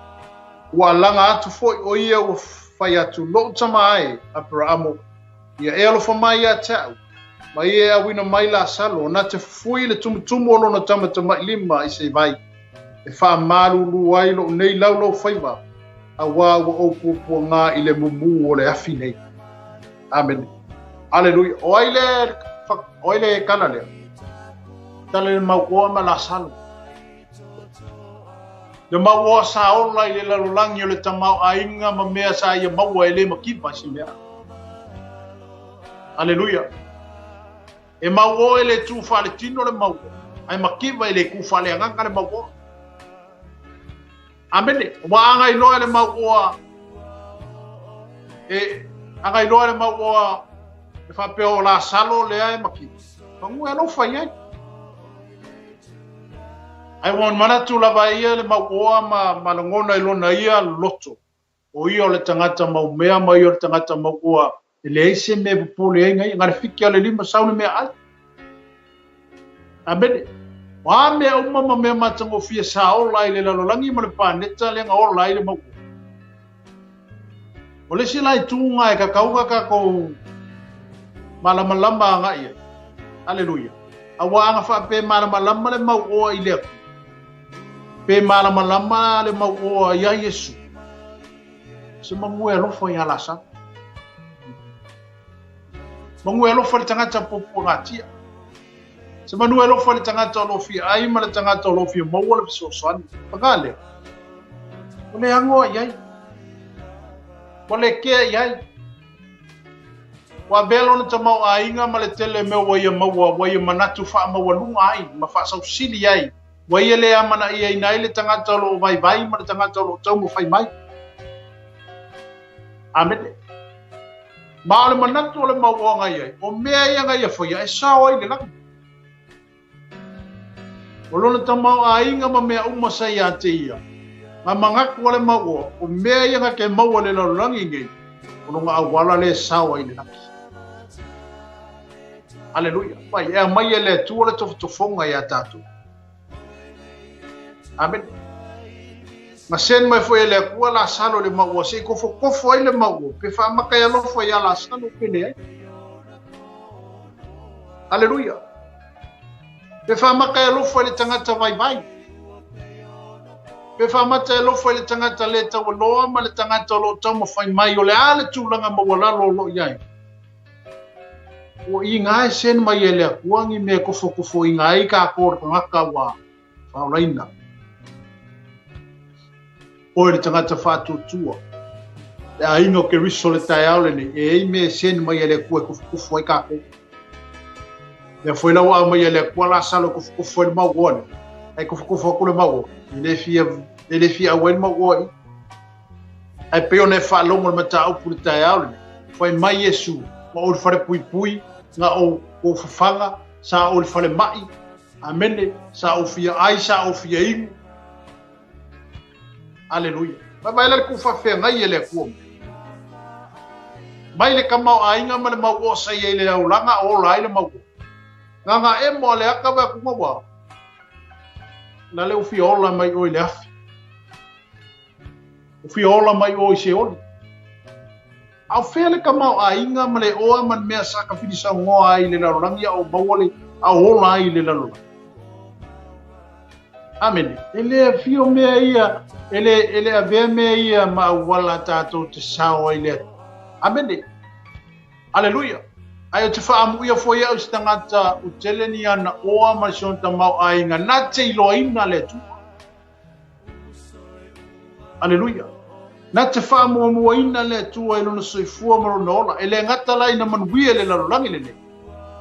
[SPEAKER 4] Ua alaga atu foi o ia ua fai atu, Lou tama e, Aperaamo, Ia e alofa mai ia te au, ma ia e auina mai Lasalo, ona te fufui le tumutumu o lona tamatamailima i se vai, e faamalulu ai lou nei laulaufaiva, auā ua ou puapuagā i le mumu o le afi nei. Amene. Aleluia. O ai le, o ai le tala lea? Tala le mauoa ma Lasalo. Le mauoa sa ola i le lalolagi o le tamaoaiga ma mea sa ia maua e le makiva i se mea. Aleluia. E mauoa e le tū faaletino le mauoa, ae makiva e le kū faaleagaga le mauoa. Amene. Ua agailoa e le mauoa e agailoa e le mauoa e faapea o Lasalo lea e makiva. Pagua e alofa i ai. Ae ua manatu lava ia le mauoa ma, ma lagona i lona ia loto, o ia o le tagata maumea ma ia o le tagata mauoa, e leai se mea e popole ai na ia, na le fiki a le lima sau le meaai. Amene. O a mea uma ma mea matagofie sa ola ai le lalolagi ma le paneta lea na ola ai le mauoa. O le isi la ituga e kakau na kakou malamalama agai ai. Aleluia. Auā ana faapea e malamalama le mauoa i le Atua, pe malamalama le mauoa iā Iesu, se magu e alofa iā Lasalo. Magu e alofa le tagata puapuagatia. Se manu e alofa i le tagata o lo o fia ai ma le tagata o lo o fia maua le fesoasoani. Paga lea, ua le agoa i ai, ua le kea i ai. Ua avea lona tamaoaiga ma le tele mea ua ia maua, ua ia manatu faamaualuga ai ma faasausili ai, ua ia le amanaiaina ai le tagata o lo o vaivai ma le tagata o lo o taumafai mai. Amene. Ma o le manatu o le mauoaga i ai, o mea ia na ia faia e sao ai le lagi. O lona tamaoaiga ma mea uma sa ia te ia, nga manatu a le mauoa, o mea ia na te maua i le lalolagi nei, o lona auala le sao ai le lagi. Aleluia. Mai, e aumai e le Atua le tofotofoga ia tatou. Amene. Na send mai foi e le Atua Lasalo i le mauoa, se i kofokofo ai le mauoa, pe faamaka e alofa ia Lasalo pe leai. Aleluia. Pe faamaka e alofa i le tagata vaivai. Pe faamata e alofa i le tagata le taualoa ma le tagata o lo o taumafai mai o le a le tulaga maualalo o lo o i ai. Ua iga e send mai e le Atua ni mea e kofokofoina ai kākou o le tagata ua faaolaina. Oe le tagata faatuatua, le aiga o Keriso le taeao lenei, e ai mea e send mai e le Atua e kofokofo ai kākou. Lea foi la ua aumai e le Atua Lasalo e kofokofo ai le mauoa lea. Ae kofokofo atu le mauoa, e le fia, e le fia auai le mauoa i. Ae pei ona e faalogo le mataupu i le taeao lenei, fai mai Iesu, ma ou i le fale puipui, na ou ou fafaga, sa ou i le fale ma'i, amene, sa ou fia ai, sa ou fia inu. Aleluia. Vaevae la le kuufaafeagai e le Atua. Mai le tamaoaiga ma le mauoa sa i ai le aulaga o ola ai le mauoa. Gaga emo a le aka vai atu maua. La le ufia ola mai oe i le afi. O fia ola mai oe i Seoli. A o fea le tamaoaiga ma le oa ma le mea sa tafilisaunoa ai i le lalolagi a o maua le a o ola ai i le lalolagi? Amene. E le afio mea ia, e le, e le avea mea ia ma auala tatou te sao ai le Atua. Amene. Aleluia. Ae ou te faamuia foi au i se tagata u tele ni ana oa ma si ona tamaoaiga na te iloaina le Atua. Aleluia. Na te faamuamuaina le Atua i lona soifua ma lona ola. E le gata la ina manuia le lalolagi lenei,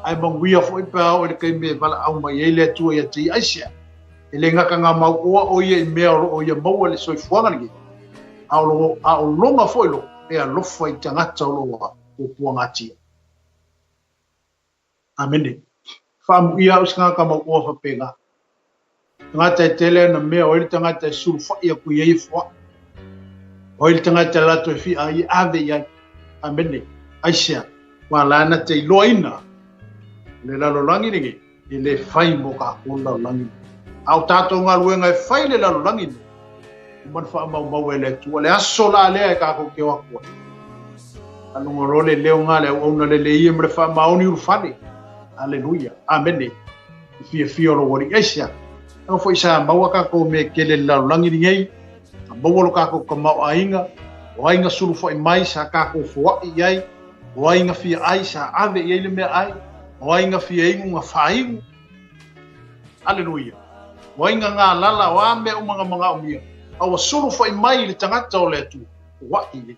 [SPEAKER 4] ae manuia foi pe a oo i le taimi e valaau mai ai le Atua ia te ia. Aisea? E le gata ngā mau oa o ia i mea o loo ia maua le soifuaga lenei, a o lo, a o lona foi loko e alofa i tagata o loo puapuagatia. Amene. Faamuia au i se tagata mauoa faapena. Tagata e tele ana mea, o ai le tagata e sulufai atu i ai e foai. O ai le tagata e latou e fia ai e ave i ai. Amene. Aisea? Ua la na te iloaina le lalolagi lenei e le fai mo kākou le lalolagi lenei. A o tātou galuega e fai le lalolagi lenei, uma ona faamaumau e le Atua le aso la lea e kākou te o atu ai. Faalogo loa le leo nga le auauna lelei ia ma le faamaoni ulufale. Aleluia. Amene. I fiafia o lou Alii. Aisea? Leaga foi sa maua kākou mea e tele i le lalolagi lenei, na maua lo kākou tamaoaiga, o ai na sulufai mai sa kākou foai i ai, o ai na fia ai sa ave i ai le meaai, o ai na fia inu na faainu. Aleluia. O ai na galala, o a mea uma na manaomia, a ua sulufai mai i le tagata o le Atua, foai i ai.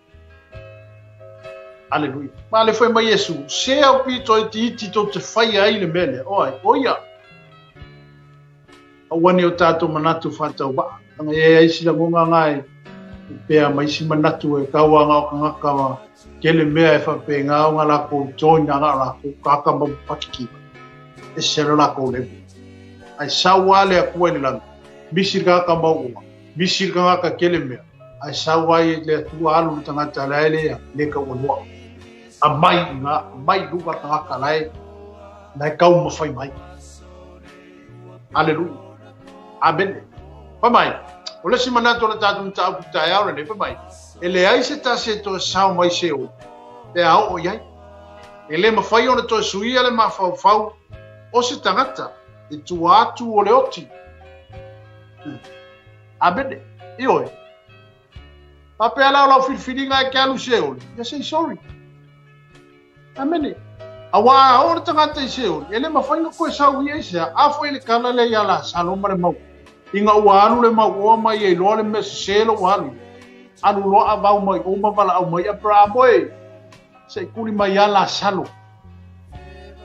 [SPEAKER 4] Aleluia. Ma le fai mai Iesu, se au pito itiiti tou te faia ai le mea lea. O ai? O ia. Aua ne o tātou manatu whātauvaa. Anga e ai isi lagonga ngā e pea ma isi manatu e kaua ngā o kangaka wa kele mea e whape ngā o ngā lākou join a ngā lākou kaka mau pakiki. E selo lākou lewu. Ai sau a le akua i le lani. Misi le kaka mau ua. Misi le kangaka kele mea. Ai sau ai e le Atua alu le tagata lae le ia, le ka ua loa. A mai nga, mai luga tagata lae, lae kau mawhai mai. Aleluia. Amene. Fai mai, o le isi manatu o le tatou mataupu taeao lenei, fai mai, e leai se tasi e toe sao mai Seoli, pe a oo i ai. E le mafai ona toe suia le mafaufau o se tagata i tua atu o le oti. Amene. Ioe. Faapea la o lau filifiliga e ke alu Seoli, ia say sorry. Amene. Auā a oo le tagata i Seoli, e le mafai ona toe sau ia i sea, a foi le tala lea ia Lasalo ma le mau, ina ua alu le mauoa ma ia iloa le mea sese lo ua alu i ai. Alu loa avau mai o ma valaau mai Aperahamo e, se i kuli mai ia Lasalo.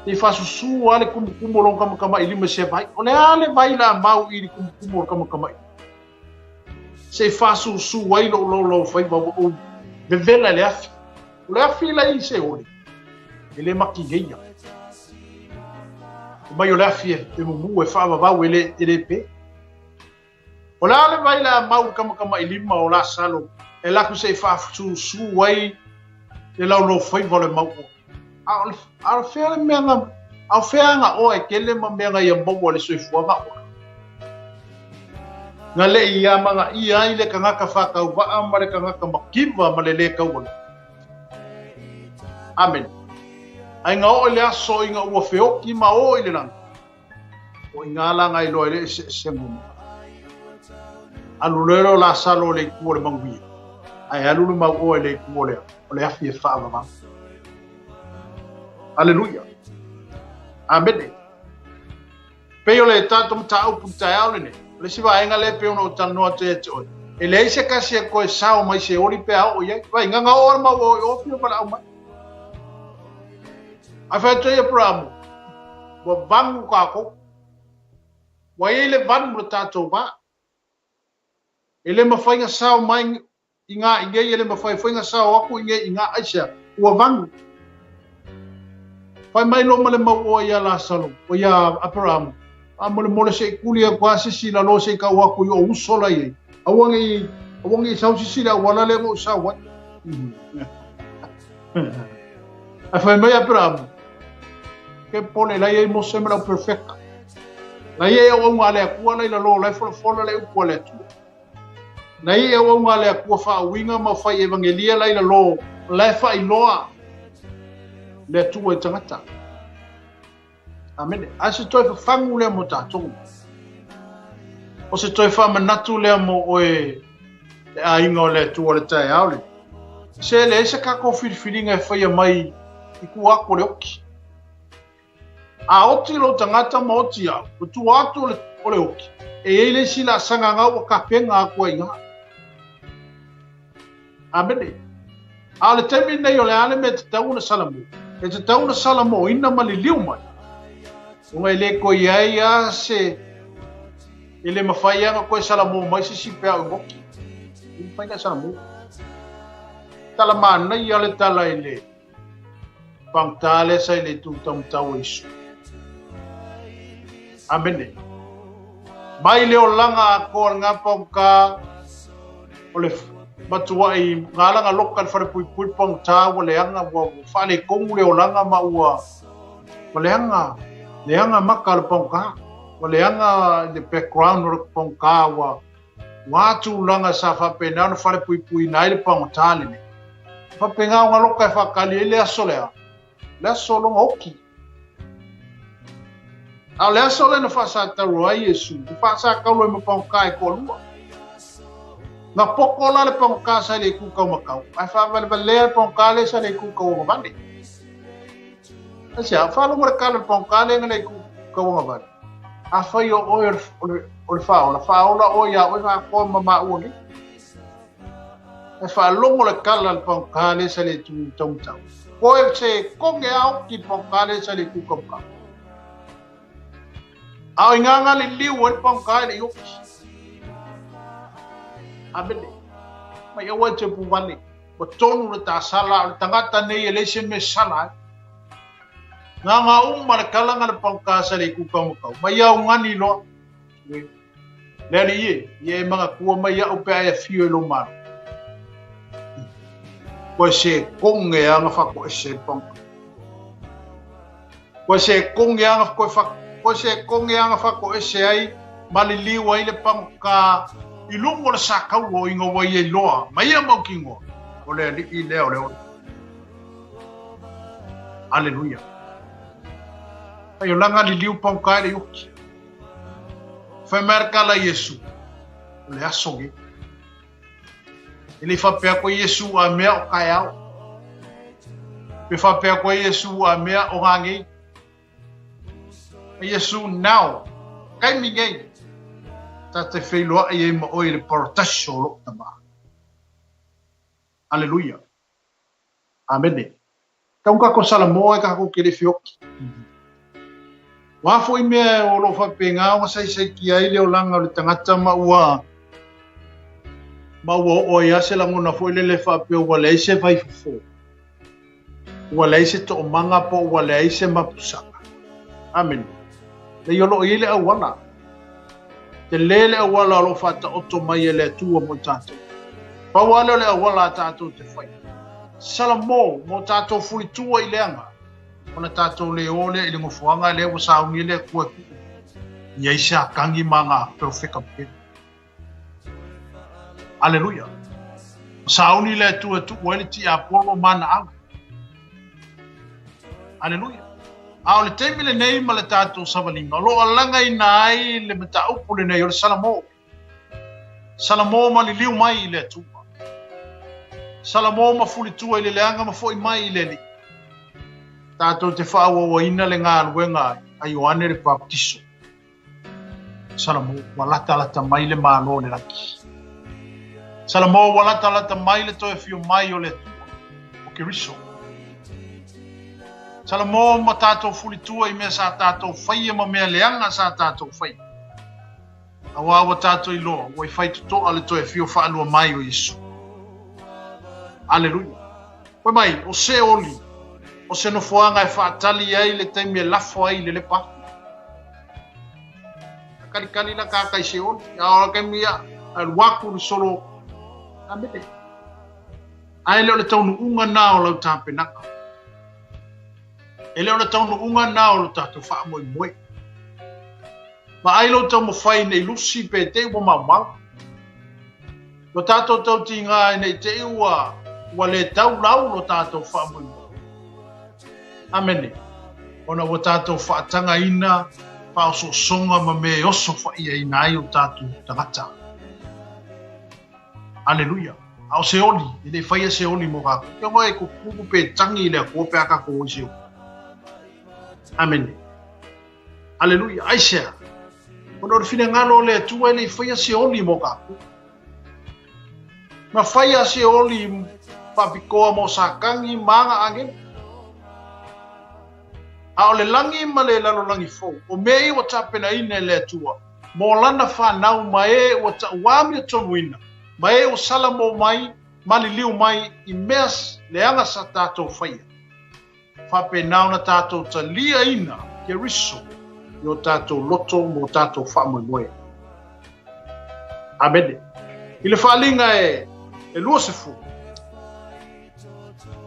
[SPEAKER 4] I faasusū a le kumukumu o lona kamakamailima i sea vai. O le a le vai la mau i le kumukumu o le kamakamailima? Se i faasusū ai lou laulaufaiva ua ou vevela i le afi. O le afi la i Seoli, e le makineia. Fai mai o le afi e mumu e faavavau e le, e le pe. O le a le vai le a mau i kamakamailima o Lasalo e laku se i faasusū ai le laulaufaiva o le mauoa. A o le, a o fea le mea na, a o fea aga oa e kele ma mea na ia maua le soifuaga oa. Na le i amanaia ai le kanaka faatauvaa ma le kanaka makiva ma le lē tauala. Amene. Ai na oo i le aso ina ua feoki ma o i le lagi, o i ngā la ngai loa i le eseesega o mea. Alu loa lea o Lasalo i le itu o le manuia, ae alu le mau oa i le itu o le, o le afi e faavavau. Aleluia. Amene. Pei o le tatou mataupu i le taeao lenei, o le isi vaega lea e pei ona ou talanoa atu ia te oe, e leai se kasi e toe sao mai se oli pe a oo i ai. Vai, gagao o le mau o i ofio valaau mai. Ae fai atu ai Aperamo, ua vanu kākou. Ua i ai le vanu le tatou vā. E le mafai na sao mai i ngā i nei, e le mafai foi na sao aku i nei i ngā aisea, ua vanu. Fai mai loa ma le mau oa ia Lasalo, o ia Aperamo, a molemole se i kuli aku a sisi la lo se i kau aku i o uso la iai. Aua nei, aua nei sau sisi le auala le ngo sau ai. Ae fai mai Aperamo, ke pole la iai Mose ma lau perfecta. La iai auaunga a le Atua la i lalo la e folafola le upu a le Atua. La iai auaunga a le Atua faauiga ma fai evangelia la i lalo la e faailoa le Atua i tagata. Amene. A se toe fafagu lea mo tatou. O se toe faamanatu lea mo oe le aiga o le Atua le taeao le. Se leai se tatou filifiliga e faia mai i tua atu o le oki. A oti lou tagata ma oti au, o tua atu o le, o le oki, e i ai le isi laasaga na ua tapena atu ai i ina. Amene. A o le taimi lenei o le a le mea e tatau ona salamo? E tatau ona salamoina ma liliu mai. Ona e le toe i ai a se e le mafai a ona toe salamo mai se isi peau i goki. E le mafai ona salamo. Tala manaia le tala i le pagota lea sa i le itu taumatau o Iesu. Amene. Mai le olaga atoa o lena pagota o le matuai galaga loka i le falepuipui le pagota ua leaga ua faaletonu le olaga ma ua ua leaga leaga maka o le pagota ua leaga le background o le pagota ua ua a tulaga sa faapena ona falepuipuiina ai le pagota lenei. Faapena ona loka e faatali ai le aso lea, le aso o lona oki. A o le aso lea na faasatauro ai Iesu, na faasatauro ai ma pagota e toalua. Na poko la le pagota sa i le itu taumatau, ae faavalevalea le pagota lea sa i le itu tauagavale. Aisea, faalogo le tala i le pagota lea na le itu tauagavale. Afai o oe o le faaola, faaola oe iā oe atoa ma maua nei. Ae faalogo le tala a le pagota lea sa i le itu taumatau. Koe se koge a oki le pagota lea sa i le itu taumatau. A o i ngā ngā le liu ai le pagota e le i oki. Amene. Mai aua e te puvale. Ua tonu le tāsala o le tagata nei e leai se mea sala ai. Ngā ngā uma le kalanga le pagota sa i le itu taumatau. Mai au ngani loa. Le Alii e, ia e manatua mai iaʻu pe a e afio i lou Malo. Koe se koge a na faatoese le pagota. Koe se koge a na koe fa, koe se koge a na faatoese ai ma liliu ai le pagota i luga o le sakaua o ina ua ia iloa ma ia mautinoa o le Alii lea o le ola. Aleluia. Fai olaga liliu pagota e le oki. Fai mai le tala Iesu, o le aso nei. E le i faapea koe Iesu a mea o taeao. Pe faapea koe Iesu a mea o ngā Iesu now. Kaimi nei. Ta te wheiloa i e ma oe le parataiso o loo tama. Aleluia. Amene. Tau kako Salamoa e kako ke le fioki. Wā fo i mea o lo whapenga o sai sai ki ai le olanga o le tangata ma ua ma ua o ia se langona fo i le le whapea ua leai se vai fofo. Ua leai se toomanga po ua leai se mapusaka. Amen. Le iolo i le auala. Te le le auala o lo whata oto mai e le atua mo tātou. Pau ale o le auala a tātou te whai. Salamo mo tātou fulitua i leanga. Ona tātou le ole i le ngofuanga le ua saungi le kua ku. Ia isi a kangi ma ngā perofeka pere. Aleluia. Sauni le atua tu ua ti a polo mana au. Aleluia. A o le taimi lenei ma le tātou savalinga, o lo alanga ina ai le mataupu lenei o le Salamo. Salamo ma liliu mai i le Atua. Salamo ma fulitua i le leanga ma foi mai i le Alii. Tātou te whaauauaina le ngā luenga a Ioane le Baptiso. Salamo, ua lata lata mai le malo le laki. Salamo, ua lata lata mai le toe fio mai o le Atua, o Keriso. Salamo ma tātou fulitua i mea sa tātou whaia ma mea leanga sa tātou whaia. Aua ua tātou i loa, ua i whai totoa le toe fio whaalua mai o Isu. Aleluia. Koe mai, o se oli, o se nofoanga e whaatali ai le taimi e lafo ai le lepa. Kali kali la ka kai se oli, a ora kai mia, a waku le solo. A mele. Ai le o le taunu unga nā o lau tāpenaka. E le o le taunu unga nā o lo tātou wha moi moi. Ma ai lo tau mawhai nei lusi pe te ua mau mau. Lo tātou tau tinga ai nei te ua ua le tau lau lo tātou wha moi moi. Amene. Ona ua tātou whaatanga ina, whaososonga ma me oso wha ia ina ai o tātou tangata. Aleluia. A o se oli, e le whaia se oli mo kākou. Kia ngoe ko kuku pe tangi i lea kua pe aka ko oi se oli. Amene. Aleluia. Ai sea. Ona o le whina ngalo le atua e le whaia se oli mo kākou. Ma whaia se oli whapikoa mo sākangi maanga angen. A o le langi ma le lalo langi fou. O mea i ua tapena ina e le atua. Mo lana whanau ma e ua ta uami o tonuina. Ma e o salamo mai, maliliu mai i mea leanga sa tātou whaia. Whape nauna tātou ta lia ina ke riso i o tātou loto mo tātou whaamoemoe. Amene. I le whaalinga e luasefu.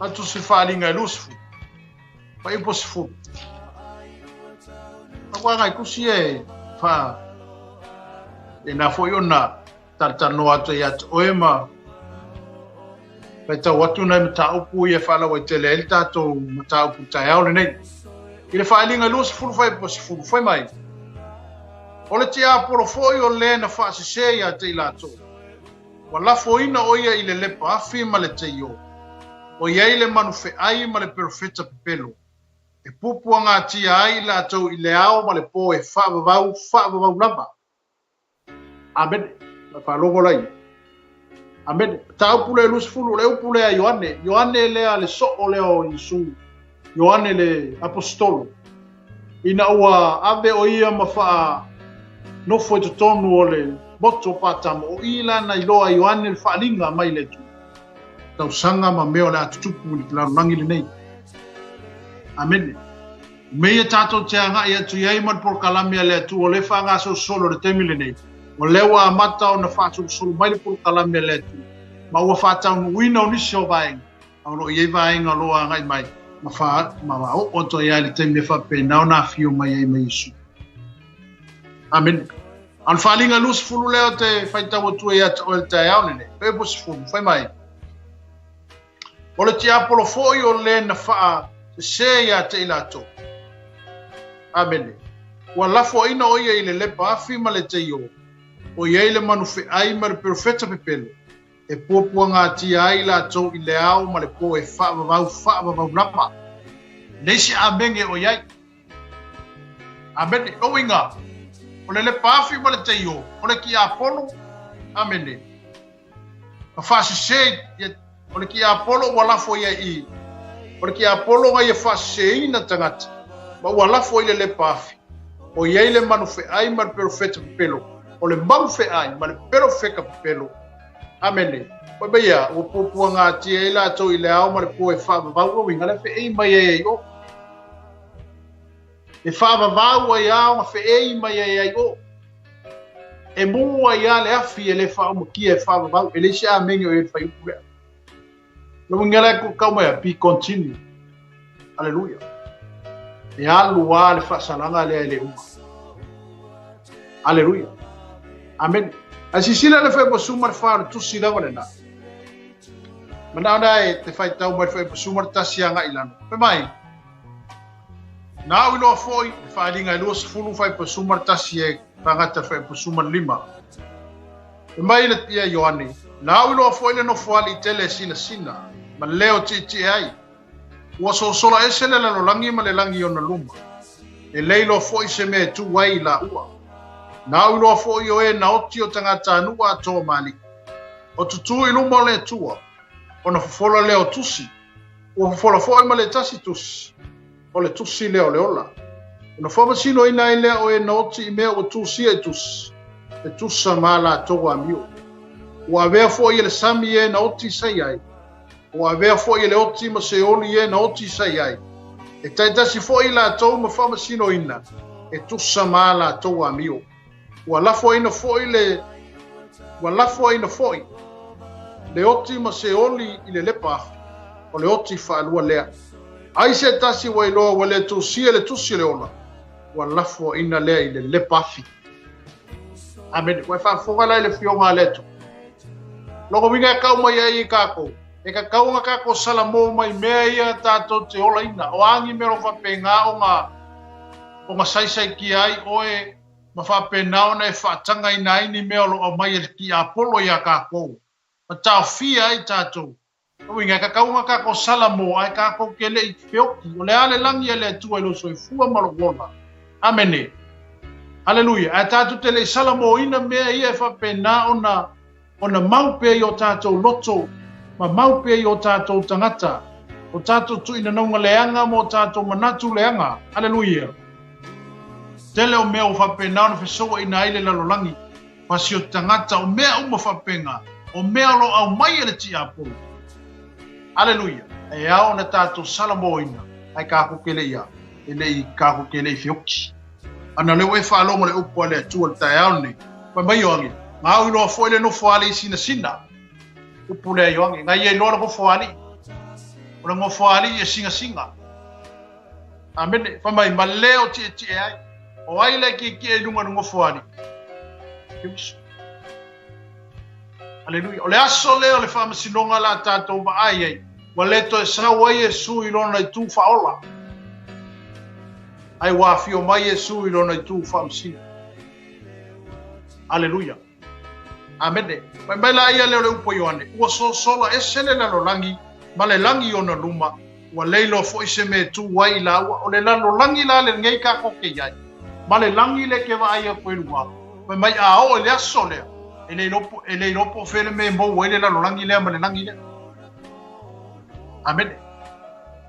[SPEAKER 4] Atu se whaalinga e luasefu. Whaipo se fu. Ka ngai kusi e wha e nā foi ona tartano atu i atu oe ma pai tau atu nei mataupu ia whaalawa i tele ele tātou mataupu tai ao lenei. I le whaelinga 20 whai po se fulu whai mai. O le te apolo foi o le na whaasese ia te i lātou. Wa lafo ina o ia i le lepa afi ma le te io. O ia i le manu wheai ma le perofeta pepelo. E pupua ngā tia ai lātou i le ao ma le pō e whaavavau, whaavavau lava. Amen. La whaalogo lai. Amen. Tāupu le lusifulu, le upu lea Ioane. Ioane lea le soo lea o Isu. Ioane le apostolo. Ina ua ave o ia ma whaa nofo i totonu o le moto pātamo. O i lana i loa Ioane le whaalinga mai le tu. Tau sanga ma mea o le atutupu i le lalolagi lenei. Amene. Me ia tātou te anga i atu iai ma le polokalame a le Atua o le whaangasolosolo o le taimi lenei. O lea ua amata ona faasolosolo mai le polokalame a le Atua. Ma ua faataunuuina o nisi o vaega. A o loo i ai vaega o loo agai mai. Ma wha, ma wa o oto ia le taimi e whapena o nā whio mai ai mai Isu. Amen. An whaalinga 20 leo te whaitau atu e atu o le tae ao nene. Pe po sefulu, whai mai. O le tiapolo foi o le na whaa se ia te i lātou. Amene. Ua lafo ina o ia i le lepa afi ma le te io. O ia i le manu wheai ma le perofeta pepelo. E puapuagatia ai latou i le ao ma le po e faavavau faavavau lava. E leai se amene o i ai. Amene. Lona uiga, o le lepa afi ma le teio, o le tiapolo. Amene. Na faasese, o le tiapolo ua lafo ia i, o le tiapolo na ia faaseseina tagata, ma ua lafo i le lepa afi. O i ai le manu feai ma le perofeta pepelo, o le manu feai ma le perofeta pepelo. Amene. Fai mai ia, ua puapuagatia ai latou i le ao ma le po e faavavau lona uiga, le feei mai ai ai o. E faavavau ai ao na feei mai ai ai o. E mū ai a le afi e le faaumakia e faavavau, e leai se amene o i ai le fuaiupu lea. Lona uiga la e kau mai a, be continue. Aleluia. E alu a le faasalaga lea e le uma. Aleluia. Amen. Ae silasila le fuaiupu 14 o le tusi lava lena. Manao na e te faitau mai le fuaiupu 11 agai i lalo. Fai mai, Na au iloa foi le faaaliga e 20 fuaiupu 11 e faagata fuaiupu 15. Fai mai le ia Ioane, Na au iloa foi le nofoalii tele e sinasina, ma leo tietie ai. Ua sosola ese le lalolagi ma le lagi i ona luma. E le iloa foi se mea e tu ai i laua. Na au iloa foi o e na oti o tagatanuu atoa ma alii. O tutū i luma o le Atua, ona fofola lea o tusi, ua fofola foi ma le tasi tusi, o le tusi lea o le ola. Ona faamasinoina ai lea o e na oti i mea ua tusia i tusi, e tusa ma a latou amio. Ua avea foi e le sami e na oti sa i ai, ua avea foi e le oti ma Seoli e na oti sa i ai, e taitasi foi i latou ma faamasinoina, e tusa ma a latou amio. Ua lafoaina foi le Ua lafoaina foi le oti ma Seoli i le lepa afi, o le oti faalua lea. Ai se tasi ua iloa ua le tusia le tusi o le ola, ua lafoaina lea i le lepa afi. Amene. Ua e faafofoga la i le Afioga a le Atua. Lona uiga e kau mai ai i kākou, e kakau ona kākou salamo mai mea ia tātou te olaina. O a ni mea o lo o faapena ona ona saisaitia ai oe ma faapena ona e faatagaina ai ni mea o lo o aumai e le tiapolo iā kākou, ma taofia ai tātou. Lona uiga, e kakau ona kākou salamo ae kākou ke le i feoki, o le a le lagi a le Atua i lou soifua ma lou ola. Amene. Haleluia. Ae tātou te le i salamoina mea ia e faapena ona ona mau pea i o tātou loto, ma mau pea i o tātou tagata, o tātou tuinanauga leaga ma o tātou manatu leaga. Aleluia! Tele o mea ua faapena ona fesouaina ai le lalolagi, pasi o tagata, o mea uma faapena, o mea o lo o aumai e le tiapolo. Aleluia! E ao ona tātou salamoina, ae kākou ke le i a, e le i kākou ke le i feoki. Ana lea ua e faalogo le upu a le Atua i le taeao lenei, fai mai Ioane, Na au iloa foi le nofoalii sinasina. Upu lea Ioane, na ia iloa le nofoalii. O le nofoalii e sinasina. Amene. Fai mai, ma leo tietie ai. O ai le tietie i luga o le nofoalii? Keriso. Aleluia. O le aso lea o le faamasinoga la tātou vaai ai, ua le toe sau ai Iesu i lona itu faaola. Ae ua afio mai Iesu i lona itu faamasino. Aleluia. Amene. Fai mai la ia lea o le upu a Ioane, ua sosola ese le lalolagi ma le lagi i ona luma, ua le iloa foi se mea e tu ai i laua. O le lalolagi la lenei kākou ke i ai, ma le lagi lea ke vaai aku i luga, fai mai a oo i le aso lea, e le iloa po, e le iloa po o fea le mea e mou ai le lalolagi lea ma le lagi lea. Amene.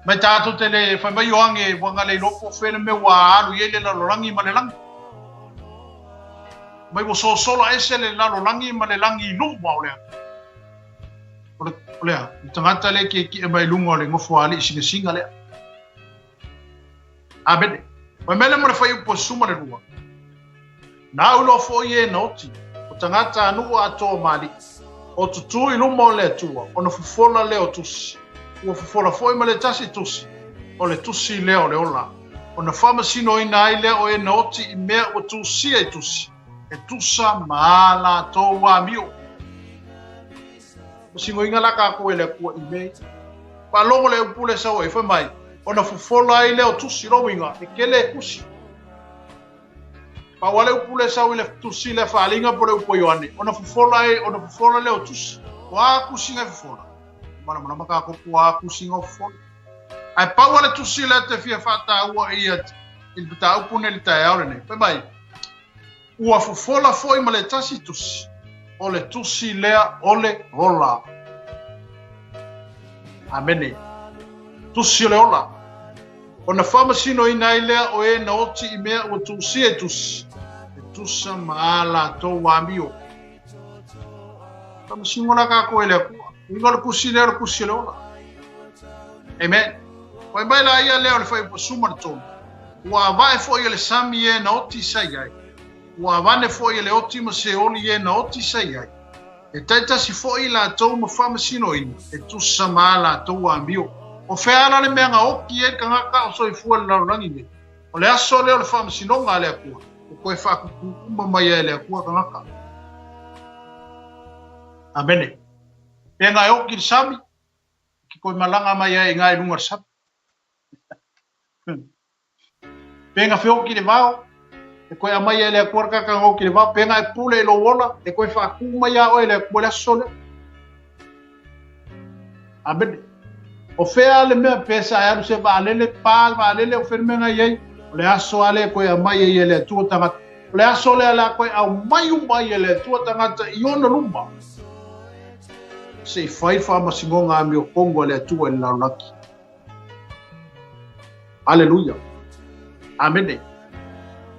[SPEAKER 4] Mai tātou te le, fai mai Ioane, ua na le iloa po o fea le mea ua alu i ai le lalolagi ma le lagi. Mai ua sosola ese le lalolagi ma le lagi i luma o le O le, o le a, le tagata lea e kiekie mai luga o le nofoalii singasinga lea. Amene. Fai mai le mo le fuaiupu 12. Na au iloa foi e na oti, o tagata a nuu atoa ma alii, o tutū i luma o le Atua, ona fofola lea o tusi. Ua fofola foi ma le tasi tusi, o le tusi lea o le ola. Ona faamasinoina ai lea o e na oti i mea ua tusia i tusi, e tusa ma a latou amio. Masinoina la kākou e le Atua i mea ia. Faalogo le upu lea sau ai, fai mai, ona fofola ai lea o tusi, lona uiga, e tele e tusi. Pau lava le upu lea sau i le tusi lea faaaliga po o le upu a Ioane, ona fofola ai, ona fofola lea o tusi. O a tusiga e fofola? Malamalama kākou po o a tusiga o fofola. Ae pau a le tusi lea te fia faataua ia i le mataupu nei i le taeao lenei. Fai mai, ua fofola foi ma le tasi tusi, o le tusi lea o le ola. Amene. Tusi o le ola. Ona faamasinoina ai lea o e na oti i mea ua tusia i tusi, e tusa ma a latou amio. Faamasino la kākou e le Atua. Uiga o le tusi lea o le tusi o le ola. Amen. Fai mai la ia lea o le fuaiupu 13. Ua avae foi e le sami e na oti sa i ai. Ua avane foi e le oti ma Seoli e na oti sa i ai. E taitasi foi i latou ma faamasinoina, e tusa ma a latou amio. O fea la le mea na oti ai le tagata o soifua i le lalolagi nei? O le aso lea o le faamasinoga a le Atua, ua toe faatutū uma mai ai e le Atua tagata. Amene. Pena e oti i le sami, e te toe malaga mai ai i ina i luga o le sami. Pena feoti i le vao, e toe aumai ai e le Atua le tagata na oti i le vao. Pena e pule i lou ola, e toe faatū mai iā oe e le Atua i le aso lea. Amene. O fea le mea pe sa e alu se vaalele, pa le vaalele, o fea le mea na i ai, o le aso lava lea e toe aumai ai e le Atua tagata. O le aso lea o le a toe aumai uma ai e le Atua tagata i ona luma, se i fai le faamasinoga amiotonu a le Atua i le lalolagi. Aleluia. Amene.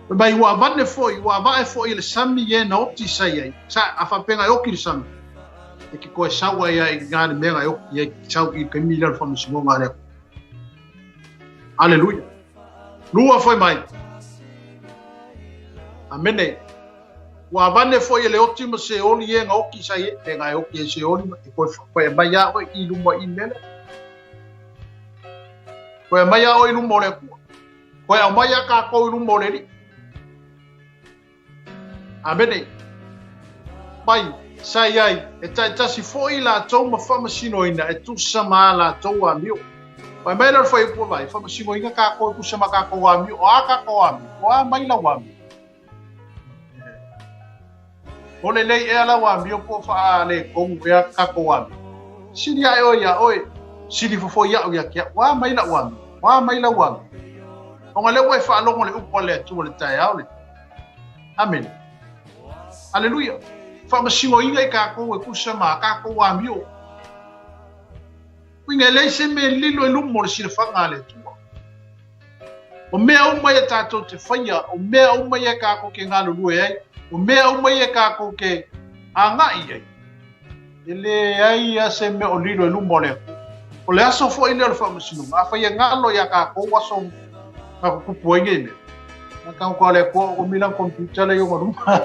[SPEAKER 4] Fai mai, ua avane foi, ua avae foi e le sami e na oti sa i ai. Sa, a faapea e oti le sami, e te toe sau ai ai i ngā le mea e oti ai, sau i kaimi lea o le faamasinoga a le Atua. Aleluia. Lua foi mai. Amene. Ua avane foi e le oti ma Seoli e na oti sa i ai, pe na e oti ai Seoli, e toe koe mai a oe i luma i mele. Koe aumai a oe i luma o le Atua. Koe aumai a kākou i luma o le Alii. Amene. Mai, sa i ai, e taitasi foi i latou ma faamasinoina e tusa ma a latou amio. Fai mai lea o le fuaiupu vai, faamasinoina kākou e tusa ma kākou amio. O a kākou amio? O a mai lau amio? O lelei ea lau amio po o faaletonu ea kākou amio? Sili ae oe iā oe, sili fofo iaʻu ia te au. Ua mai lau amio? Ua mai lau amio? Ona lea ua e faalogo i le upu a le Atua i le taeao lenei. Amene. Aleluia. Faamasinoina i kākou e tusa ma a kākou amio. Uiga e leai se mea e lilo i luma o le silafaga a le Atua. O mea uma ia tātou te whaia, o mea uma ia kākou ke galulue ai, o mea uma ia kākou ke agai ai, e leai a se mea o lilo i luma o le Atua. O le aso foi lea o le faamasinoga, afai e galo iā kākou aso na tutupu ai nei mea, na tago a le Atua o mila computer lea i ona luma.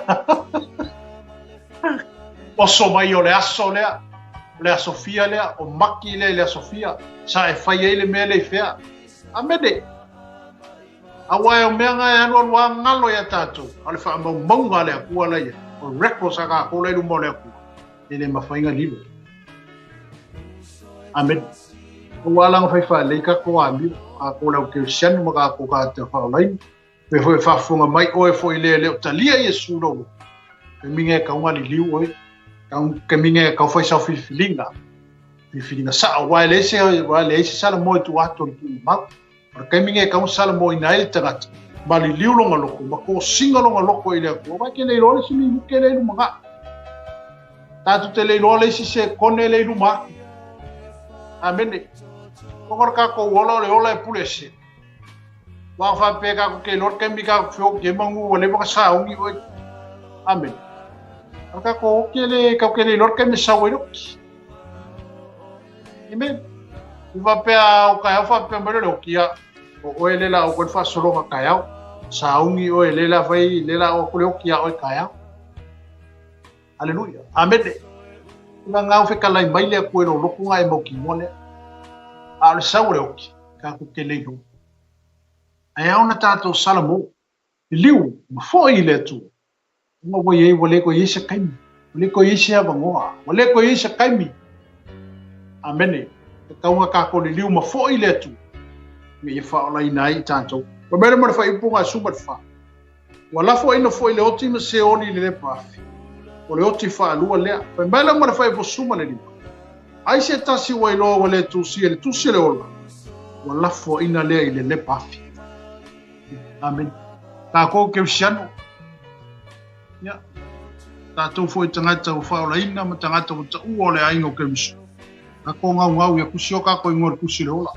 [SPEAKER 4] Oso mai o le aso lea, o le aso fia lea, o maki lea i le aso fia, sa e fai ai le mea lea i fea. Amene. Aua e o mea nga e alualu a galo iā tātou, a o le faamaumauga a le Atua la ia, o records a kākou la i luma o le Atua, e le mafai ona lilo. Amene. Aua la ona fai faalelei kākou amio, kākou le au kerisiano ma kākou tagata faaolaina. Pe foi e faafofoga mai oe foi lea e le o talia Iesu lou loto, ke minga e kauga liliu oe, ke minga e kau fai sau filifiliga, filifiliga sao, aua e leai se, aua e leai se Salamo e tua atu o le tuumamau. O le taimi nei e kau Salamo ina ai le tagata, ma liliu lona loto, ma kosiga lona loto i le Atua, aua e te le iloa le isi minute lea i luma gaʻu. Tatou te le iloa le isi sekone lea i luma atu. Amene. Ona o le tatou ola o le ola e pule ese. Ua faapea kākou ke iloa le taimi kākou feoki ai manu ua leva ona sauni oe. Amene. A kākou oki e le, kākou ke le iloa le taimi e sau ai le oki. Amen. I faapea o taeao faapea mai le oki ia, o oe le la o koe le faasologa taeao. Sauni oe le la fai, le la o aku le oki ia oe taeao. Aleluia. Amene. Ina ngau fekalai mai le Atua i lou loto nga e mautinoa lea. A o le sau o le oki, tatou te le iloa. Ae ao na tatou salamo, liliu ma foi i le Atua, ona ua i ai, ua le toe i ai se taimi, ua le toe i ai se avanoa, ua le toe i ai se taimi. Amene. E tatau ona tatou liliu ma foi i le Atua, ina ia faaolaina ai i tatou. Fai mai le ma le faaiupu 14. Ua lafoaina foi le oti ma Seoli i le lepa afi. O le oti faalua lea. Fai mai le ma le 45. Ai se tasi ua iloa ua le tusia le tusi le ola. Ua lafoaina lea i le lepa afi. Amen. Tākou kerisiano. Ia. Tātou foi tagata ua faaolaina ma tagata ua taua o le aiga o Keriso. Kākou gaugau ia kusi o kākou ingoa i le kusi o le ola.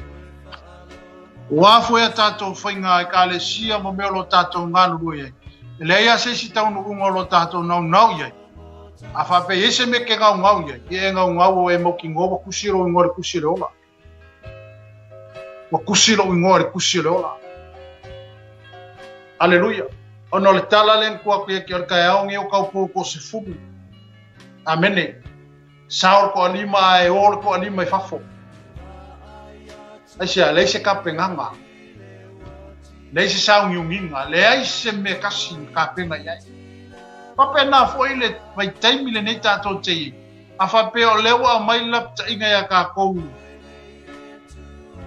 [SPEAKER 4] Ua foi a tātou faiga ekalesia ma mea o lo tātou galulue ai. E leai lava se isi taunuuga o lo tātou naunau i ai. A faapea e i ai se mea e ke gaugau i ai, ia e gaugau o e mautinoa ua kusi lou igoa i le kusi o le ola. Ua kusi lou igoa i le kusi o le ola. Aleluia. Ona o le tala lea na tuu atu ia te oe i le taeao lenei o tau pou toasefulu. Amene. Sao le toalima ae o le toalima i fafo. Aisea, leai se tapenaga. Leai se sauniuniga, leai se mea tasi na tapena i ai. Faapena foi le vaitaimi lenei tatou te i ai. A faapea o lea ua aumai le lapataiga ia tatou,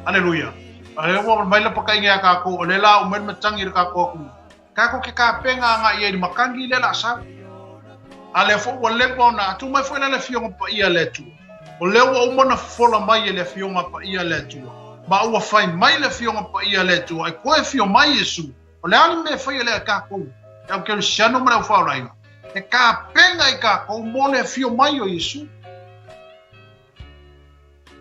[SPEAKER 4] Aleluia, o lea ua aumai le lapataiga ia tatou, o lea la aumai le matagi i le tatou atunuu, tatou te tapena agai i ai i le matagi lea o le a sau. A lea foi ua leva ona atu mai foi la le Afioga Paia a le Atua. O lea ua uma ona fofola mai e le Afioga Paia a le Atua, ma ua fai mai le Afioga Paia a le Atua e toe afio mai Iesu. O le a le mea e faia lea e tatou, le au kerisiano ma le au faaolaina? E tapena i tatou mo le afio mai o Iesu.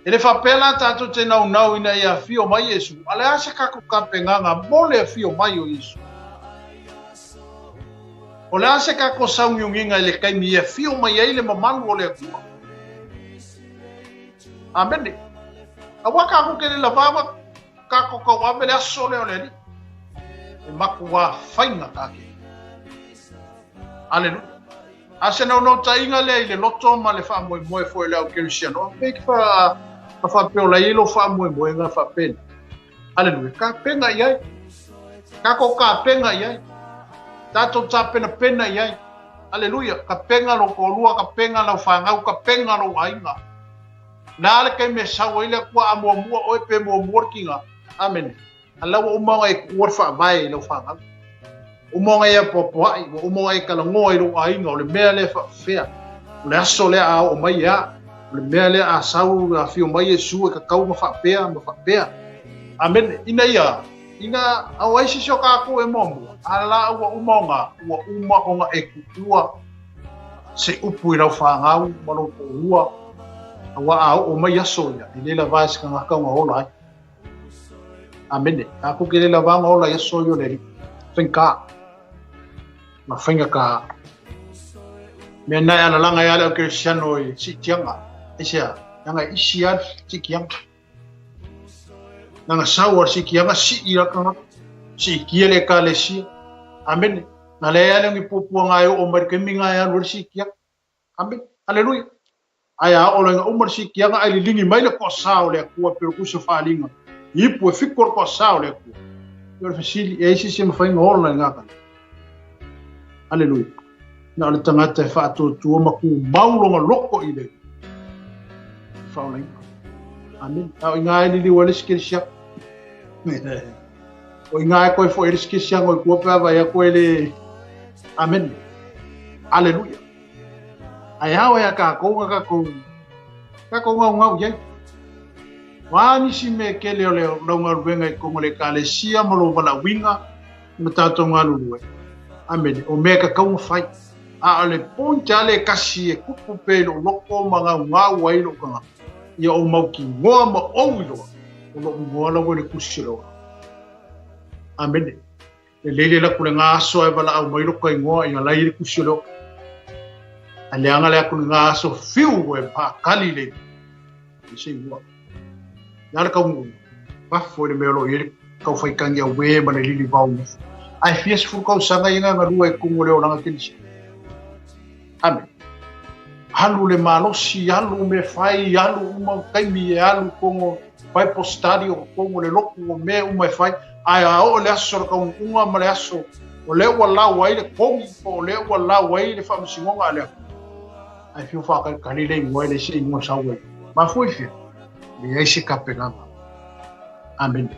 [SPEAKER 4] E le faapea la tatou te naunau ina ia afio mai Iesu, a le a se tatou tapenaga mo le afio mai o Iesu? O le a se tatou sauniuniga i le taimi e afio mai ai le mamalu o le Atua? Amene. Aua tatou te le lavava tatou tauave le aso lea o le Alii. E matua faigata tele. Aleluia. A se naunautaiga lea i le loto ma le faamoemoe foi o le au kerisiano, a pei ke fa a faapea o la e i ai lou faamoemoega faapena. Aleluia. Tapena i ai. Tatou tapena i ai. Tatou tapenapena i ai. Aleluia. Tapena lou toalua, tapena lau fanau, tapena lou aiga. Na le taimi e sau ai le Atua a muamua oe pe muamua le tiga. Amene. A la ua uma ona e tuua le faavae i lau fanau. Uma ona e apoapoai, ua uma ona e talanoa i lou aiga, o le mea lea e faapefea. O le aso lea a oo mai e a. O le mea lea a sau, a afio mai Iesu e tatau ma faapea ma faapea. Amene. Ina ia, ina ao ai se isi o tatou e muamua, a la ua uma ona, ua uma ona e tuua se upu i lau fanau ma lou toalua, aua a oo mai aso ia, e le lava e se tagata ona ola ai. Amene. Tatou ke le lava ona ola i aso ia o le Alii. Faigata. Ma faigata. Mea na e alalaga ai lava le au kerisiano i siitiaga. Aisea? Leaga e isi lava le siitiaga. Leaga sau a le siitiaga, sii la tagata. Siitia le ekalesia. Amene. Na leai lava le ni puapuaga e oo mai le taimi na e alu ai le siitiaga. Amene. Aleluia. Ae a oo loa ina uma le siitiaga ae liligi mai le toasa o le Atua pei o le tusi o Faaaliga, i ipu e fitu o le toasa o le Atua. Ia o le fesili, e i ai se isi e mafai ona ola i lena taimi? Aleluia. Na o le tagata e faatuatua ma tumau lona loto i le faaolaina. Amene. A o i ina e liliu ai le isi kerisiano. O i ina e toe foi ai le isi kerisiano i tua pe a vaai atu e le... Amene. Aleluia. Ae ao ia tatou ona tatou tatou gaugau i ai. O a nisi mea e tele o le lau galuega i totonu o le Ekalesia ma lou valaauina ma tatou galulue. Amene. O mea e tatau ona fai. A o le point lava lea e tasi e tupu pea i lou loto ma gaugau ai lou tagata, ia ou mautinoa ma ou iloa, o lou igoa lava i le Tusi o le Ola. Amene. Lelei le alu atu le ga aso ae valaau mai lota igoa ia la i ai le tusi o le ola. Ae leaga le atu le ga aso fiu e faatali le i se igoa. Le a le taunuuga? Fafo i le mea o lo o i ai le tau faitagi auē ma le lilivao nofo. Ae fia sefulu tausaga ia na galue ai i totonu o le olaga kerisiano. Amene. Alu le malosi, alu mea fai, alu uma taimi e alu totonu o Bible study, o totonu o le lotu, o mea uma e fai. Ae a oo le aso o le taunuuga ma le aso o lea ua lau ai le kogi po o lea ua lau ai le faamasinoga a le Atua, ae fiu faatalitali le igoa e leai se igoa sau ai. Mafua i fea? Leai se tapenaga. Amene.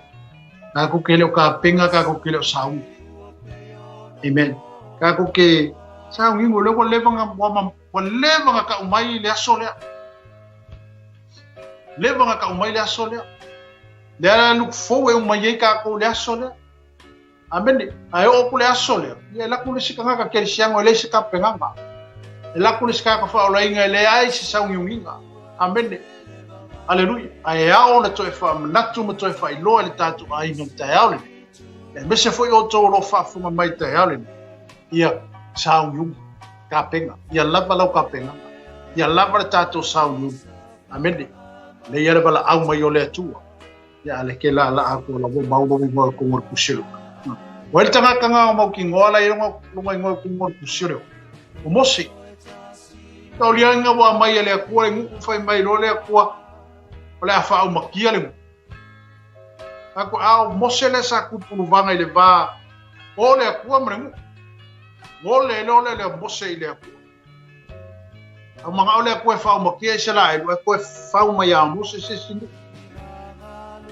[SPEAKER 4] Tatou te le o tapena, tatou te le o sauni. Amen. Tatou te Saugiugi, o lea ua leva ona, ua, ua leva ona tau mai le aso lea. Leva ona tau mai le aso lea. Lea la look forward e umai ai tatou le aso lea. Amene. Ae oo atu le aso lea, ia e laku le isi tagata kerisiano e leai se tapenaga. E laku le isi tagata faaolaina e leai se sauniuniga. Amene. Aleluia. Ae ao ona toe faamanatu ma toe faailoa i le tatou aiga i le taeao lenei. Aemaise foi outou o lo o faafofoga mai i le taeao lenei. Ia sauniuni, tapena. Ia lava lau tapenaga. Ia lava le tatou sauniuni. Amene. Leia le valaau mai o le Atua. Ia ale ke la la aku la wo mau lo ingoa ko ngor kusiro. Wa le tangata nga o mau ki ngoa la ilonga lunga ingoa ko ngor kusiro. O Mose. Ka o lia nga wa mai le akua le nguku fai mai lo le akua. O le afa au makia le nguku. Ako ao Mose le sa kupulu vanga i le va. O le akua ma le nguku. O le le le le Mose i le akua. A manao le Atua e faaumakia Isaraelu, e toe fau mai ia Mose se isi nuu.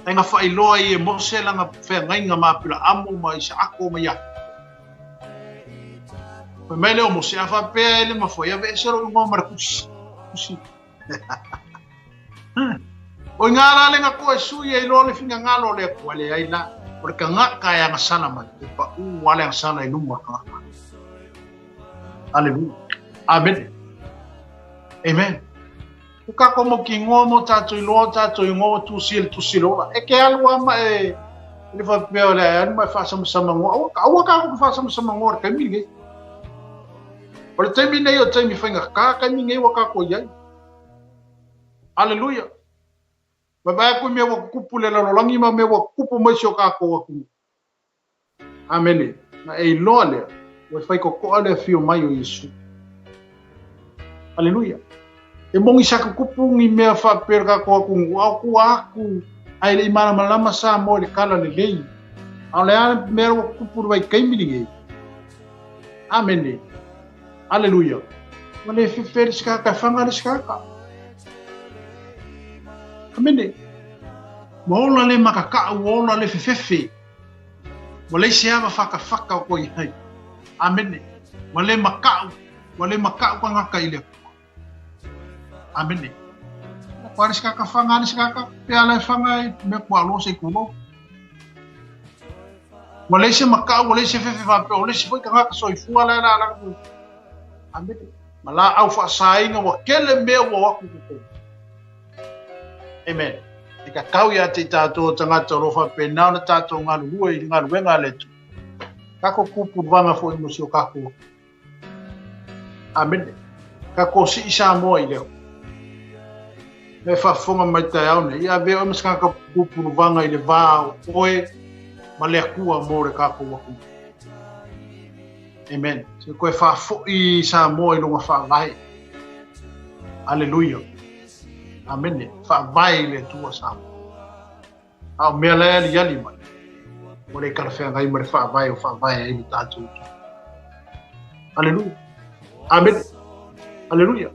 [SPEAKER 4] Ai na faailoa ai e Mose lana feagaiga ma Aperaamo ma Isaako ma Iakopo. Fai mai lea o Mose, a faapea e le mafai, aveese lou igoa ma le tusi. Tusi. O i ngā rā le ngako e sui e iloa le finagalo o le Atua, leai la, o le tagata e agasala mai, e paʻū lava le agasala i luma o le tagata. Aleluia. Amene. Amen. O kākou mau kinoa mo tātou iloa o tātou ingoa ua tusi e le tusi le ola. E ke alu a ma e le faapea o le alu ma e faasamasama ngoa. Aua, aua kākou ke faasamasama ngoa le taimi lenei. O le taimi nei o taimi faigata taimi nei ua kākou i ai. Aleluia. Vaavaai atu i mea ua tutupu i le lalolagi ma mea ua tutupu mai si o tātou atunuu. Amene. Na e iloa lea, ua e faitotoa le afio mai o Iesu. Aleluia. E moni sa tutupu ni mea faapea i le tatou atunuu, a o tua atu ae le i malamalama Samoa i le tala lelei. A o le a le mea ua tutupu i le vaitaimi lenei? Amene. Aleluia. Ua le fefe le isi tagata e faga le isi tagata. Amene. Ua ola le makaka'u, ua ola le fefefe. Ua leai se ava whakawhaka o koe ai. Amene. Ua le maka'u, ua le maka'u tagata i le Atua. Amene. Ko ale se kaka whanga, ale se kaka, pe ala e whanga ai, mea kua aloa se kulou. Ua leai se maka'u, ua leai se fefe faapea, o le isi foi tagata soifua la e la la. Amene. Ma laau faasāina, ua tele mea ua o atu i totonu. Amen. E kakau ia te i tātou o tagata o lo faapena ona tātou galulue i le galuega a le Atua. Kako kupuluvaga foi mo si o kākou. Amene. Kako sii Samoa i leo. Me faafofoga mai taeao nei, ia avea oe ma se tagata pupuluvaga i le va o oe ma le Atua mo le kākou atunuu. Amen. Se koe faafoi Samoa i lona faavae. Aleluia. Amene. Faavae i le Atua Samoa. A o mea la e aliali mai, ua le talafeagai ma le faavae o faavae ai le tatou Atua. Aleluia. Amene. Aleluia.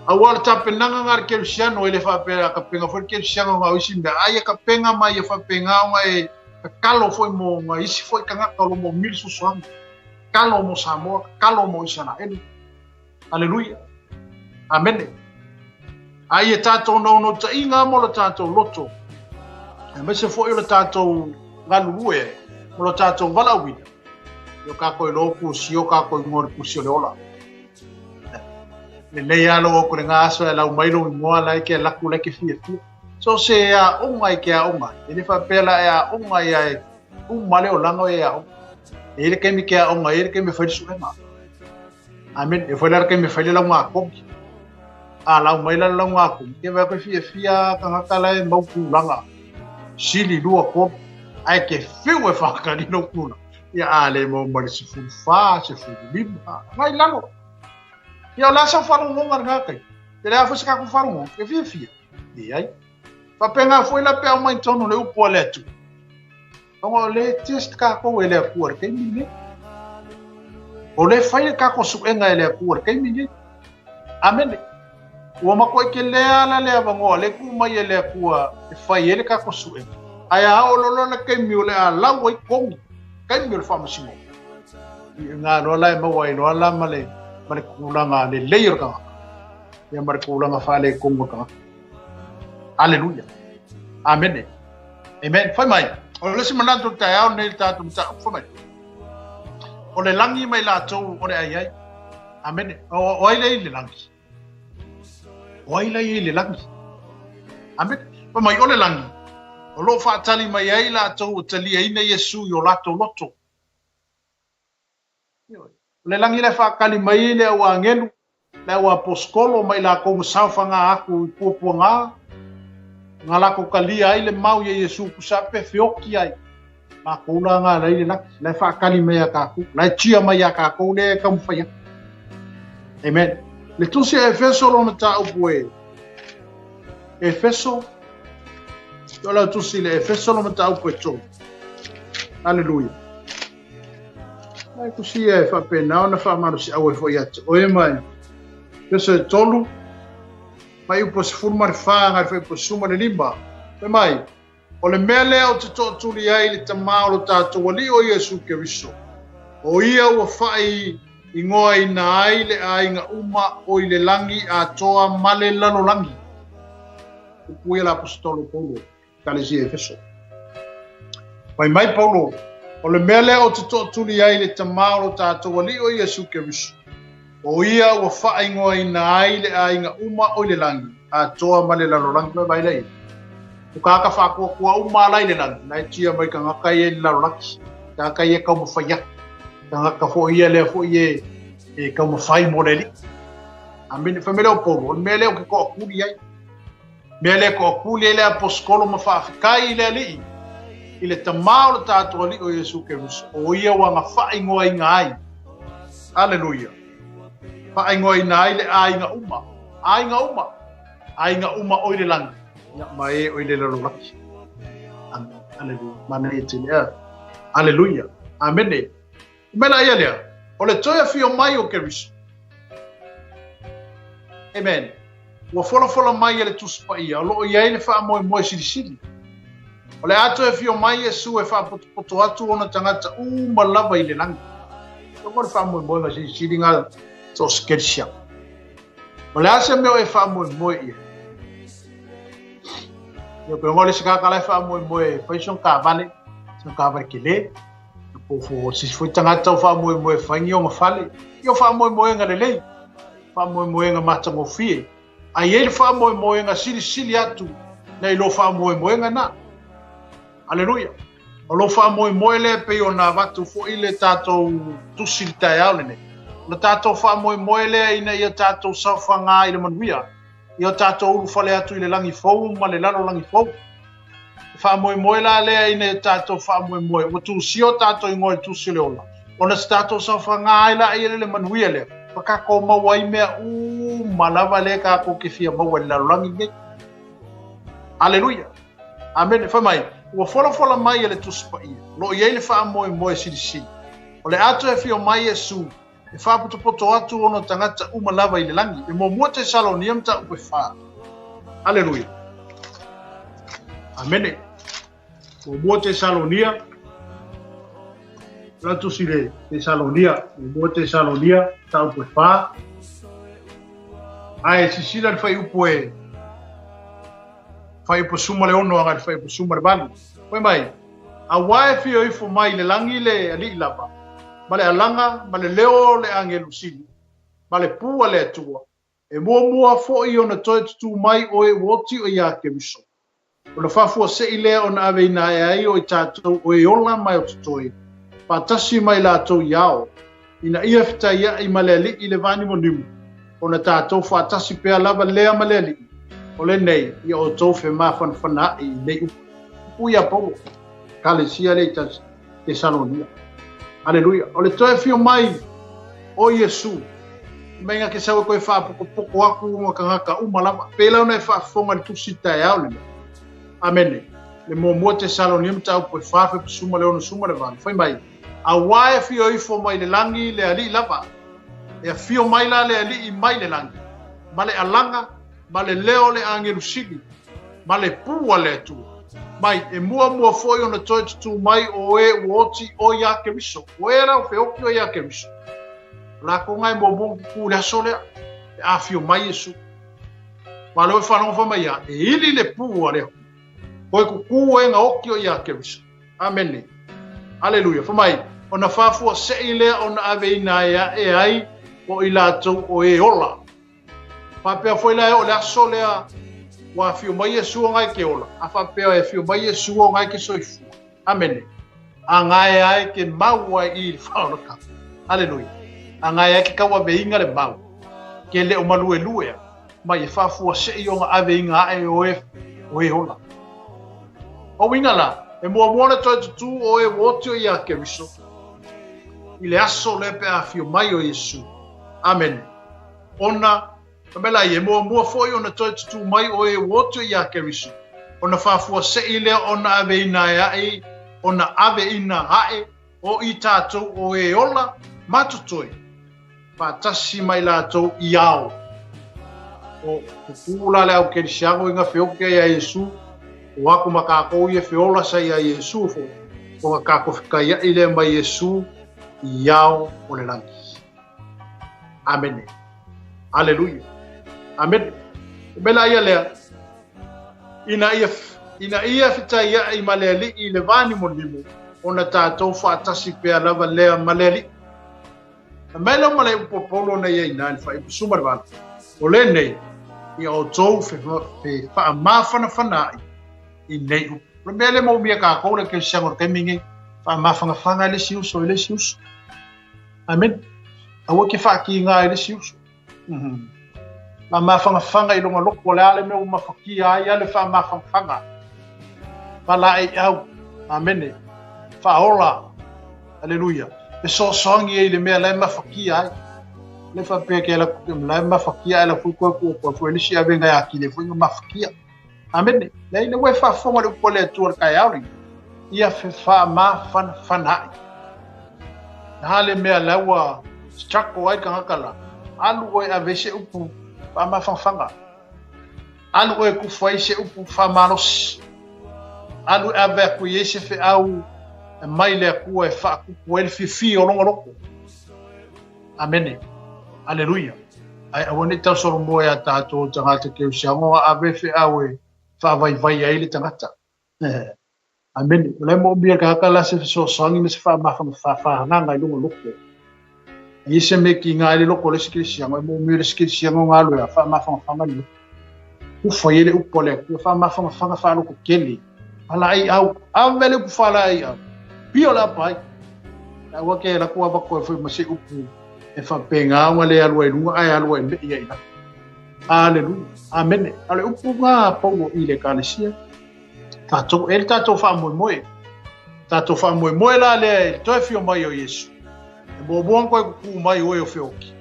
[SPEAKER 4] Aua le tapenaga nga le kerisiano e le faapea a tapena foi le kerisiano nga o isi mea. Ai e tapena ma ia faapena ona e tatalo foi mo nga isi foi tagata o lo mo mili sosoaga. Tatalo mo Samoa, tatalo mo Isaraelu. Aleluia. Amene. A ia tātou naunautaiga mo lo tātou loto, aemaise foi o le tātou galulue, mo lo tātou valaauina, ia o kākou iloa pusi, o kākou ingoa le pusi o le ola. Lelei lava lou oko le ngā aso e lau mai lou ingoa la e ke laku la e ke fiafia. So se aoga i ke aoga, e le faapea la e aoga ia e uma le olaga o e aoga. E i le taimi ke aoga, e i le taimi e fai le suega. Amen. E foi la le taimi e fai le lauga a kogi. A lau mai la le lauga a kogi, ke vaai koe fiafia tagata la e mau tulaga. Sili lua tolu. Ae ke fiu e whakari lou tulaga. Ia a le mau ma le 14, 15, ngai lalo. Ia o le a sau faalogoga lena taimi. Pe le a foi se tatou faalogoga, ke fiafia. Leai. Faapena foi la pe aumai totonu o le upu a le Atua. Ona o le test kākou e le Atua i le taimi lenei. O le fai le kākou suega e le Atua i le taimi lenei. Amene. Ua matuai tele ala le avanoa le tuu mai e le Atua e fai ai le kākou suega. Ae a oo loa le taimi o le a lau ai kogi, taimi o le faamasinoga. I ngā loa la e maua ai loa la ma le ma le tulaga lelei o le tagata, ia ma le tulaga faaletonu o le tagata. Aleluia. Amene. Amen. Fai mai, o le isi manatu o le taeao lenei i le tatou mataupu, fai mai, o le lagi mai latou o le ai ai. Amene. O, o ai lea i le lagi? O ai lea i le lagi? Amene. Fai mai, o le lagi, o lo o faatali mai ai latou ua taliaina Iesu i o latou loto. Ioe. O le lagi la e faatali mai ai le au agelu, le au aposetolo ma i latou na saofaga atu i puapuaga, na latou talia ai le mau ia Iesu tusa pe feoti ai. Latou la na la i le lagi, la e faatali mai ia tatou, la e tia mai ia tatou lea e taumafai atu. Amen. Le tusi a Efeso lona mataupu e Efeso, o lau tusi le Efeso lona mataupu e 3. Aleluia. Ai tusi e faapena ona faamalosiau ai foi ia te oe ma Efeso e 3, fuaiupu 14 agai le fuaiupu 15. Fai mai, o le mea lea ou te tootuli ai i le Tamā o lo tatou Alii o Iesu Keriso, o ia ua faaigoaina ai le aiga uma o i le lagi atoa ma le lalolagi. Upu ia le Aposetolo Paulo, Ekalesia Efeso. Fai mai Paulo, o le mea lea ou te tootuli ai i le Tamā o lo tatou Alii o Iesu Keriso, o ia ua faaigoaina ai le aiga uma o i le lagi, atoa ma le lalolagi. Mai mai lea. O kāka whākoakoa uma ala i le lagi, nai tia mai tangata ia i le lalolagi. Tangata ia taumafai atu. Tangata foi ia lea foi e, e taumafai mo le alii. Amene. Fai mai lea o Paulo, o le mea lea ou te toatuli ai. Mea lea toatuli ai le aposetolo ma faafetai i le Alii, i le Tamā o le tatou Alii o Iesu Keriso, o ia ua na faaigoaina ai. Aleluia. Faaigoaina ai le aiga uma. Aiga uma. Aiga uma o i le lagi. Ia, ma e o i le lalolagi. Amen. Aleluia. Manaia tele a. Aleluia. Amene. Mai la ia lea, o le toe afio mai o Keriso. Amen. Ua folafola mai e le Tusi Paia, o lo o i ai le faamoemoe silisili. O le a toe afio mai Iesu e faapotopoto atu ona tagata uma lava i le lagi. O le faamoemoega silisili nga so se kerisiano. O le a se mea o e faamoemoe i ai? Ia pe ngo le se kakala e faamoemoe e fai son taavale, son taavale tele. Po o se isi foi tagata o faamoemoe e fai ni ona fale. Ia o faamoemoega lelei, faamoemoega matagofie. A i ai le faamoemoega silisili atu nai lo faamoemoega na. Aleluia. O lo faamoemoe lea pei ona avatu foi le tatou tusi i le taeao lenei. O le tatou faamoemoe lea ina ia tatou saofaga i le manuia, ia tatou ulufale atu i le lagi fou ma le lalolagi fou. E faamoemoe la lea ina ia tatou faamoemoe ua tusia o tatou igoa i le tusi o le ola, ona se tatou saofaga ai laia le manuia lea, ma tatou maua ai mea uma lava lea tatou te fia maua i le lalolagi lenei. Aleluia. Amene. Fai mai, ua folafola mai e le Tusi Paia, o lo o i ai le faamoemoe silisili. O le a toe afio mai Iesu e faapotopoto atu ona tagata uma lava i le lagi. E muamua Tesalonia mataupu e 4. Aleluia. Amene. Muamua Tesalonia. La tusi le Tesalonia. Muamua Tesalonia mataupu e 4. Ae sisila le fuaiupu e fuaiupu 16 agai le fuaiupu 18. Fai mai, Auā e fia ifo mai i le lagi le Alii lava, ma le alaga ma le leo o le agelu sili, ma le pū a le Atua, e muamua foi ona toe tutū mai o e ua oti o iā Keriso. Ona faafuasei lea ona aveina ae ai o i tatou o e ola ma e o totoe, faatasi ma i latou i ao, ina ia fetaiaʻi ma le Alii i le vānimonimu, ona tatou faatasi pea lava lea ma le Alii, o lenei, ia outou femafanafanaʻi i nei upu. Upu ia Paulo, Ekalesia lea i Tesalonia. Aleluia. O le toe afio mai o Iesu, mai nga ke sau e koe faapokopoko atu nga tagata uma lava. Pēlā ona e faafofoga i le tusi taeao lenei. Amene. Le muamua Tesalonia mataupu e 4 fuaiupu 16 18. Fai mai, Auā e afio ifo mai le lagi le Alii lava. E afio mai la le Alii mai le lagi, ma le alaga, ma le leo o le agelu sili, ma le pū a le Atua. Mai, e muamua foi ona toe tutū mai o e ua oti o iā Keriso. O e la o feoki o iā Keriso. O lakou ga e muamua ona kukū i le aso lea pe a afio mai Iesu. Aua o lea ua e faalogo fai mai a, e ili le pū a le Atua. Toe kukū e gaoki o ia Keriso. Amene. Aleluia. Fai mai, ona faafuasei lea ona aveina ai ae ai o i latou o e ola. Faapea foi la e oo i le aso lea ua afio mai Iesu ona e ke ola, a faapea e afio mai Iesu ona e ke soifua. Amene. A gae ae ke mau ai i le faaolakau. Aleluia. A gae ae ke kauaveiga le mau, ke le o maluelue a, mai e faafuasei ona aveiga ae o e, o e ola. O uiga la, e muamua ona toe tutū o e ua oti o ia Keriso, i le aso lea pe a afio mai o Iesu. Amene. Ona, ka mea la ia, e muamua foi ona toe tutū mai o e ua oti o ia Keriso, ona faafuasei lea ona aveina ae, ona aveina ae o i tātou o e ola ma totoe, faatasi ma i latou i ao. O kukū la le au kerisiano i nga feoke ia Iesu, o aku ma kākou ia feola sa ia Iesu fo, o nga kākou fekaiaʻi lea mai Iesu i ao o le lagi. Amene. Aleluia. Amene. O mea la ia lea, ina ia, ina ia fetaiaʻi ma le Alii i le vānimonimo, ona tātou faatasi pea lava lea ma le Alii. Na mai lea o malae upu a Paulo na ia ina i le faaiupu 18, o lenei, ia outou fe faamafanafana ai i nei upu. O le mea lea maumia kākou le kerisiano o le taimi nei, faamafanafana i le isi uso i le isi uso. Amen. Aua ke whaakīngā i le isi uso. Faamafanafana i longa loko, o le a le mea ua mafakia ai a le faamafanafana. Whalaei au. Amene. Whaola. Aleluia. Fesoasoani ai i le mea la e mafakia ai. Le faapea ke ala ku la e mafakia ai la fui koe ku koe fui le si avenga ya ki le fui nga mafakia. Amene. Le ile ua faafofoga le upu a le Atua i le taeao lenei. Ia fe faamafanafana ai. Ha le mea la ua struggle ai tagata la. Alu oe ave se upu faamafanafana. Alu oe kufu ai se upu faamalosi. Alu e ave aku i ai se feau e mai le Atua e faakupu ai le fiafia o lona loto. Amene. Aleluia. Ae aua ne i tausolomoa iā tātou o tagata kerisiano a ave feau e faavaivai ai le tagata. Amene. O la e moomia e le tagata la se fesoasoani ma se faamafanafanaga i lona loto. A i ai se mea e kiga ai le loto o le isi kerisiano, e moomia e le isi kerisiano ona alu e faamafanafana le loto. Ufa i ai le upu a le Atua, faamafanafana faalototele. Faalaeiau, ave le upu faalaeiau. Pio le apa ai. Aua ke ala atu ava koe foi ma se upu e faapena ona le alu ai i luga ae alu ai mei ai i lalo. Aleluia. Amene. A o le upu na a Paulo i le Ekalesia, Tatou, e le tatou faamoemoe. Tatou faamoemoe la lea i le toe afio mai o Iesu. E muamua ona toe kukū mai oe o feoki.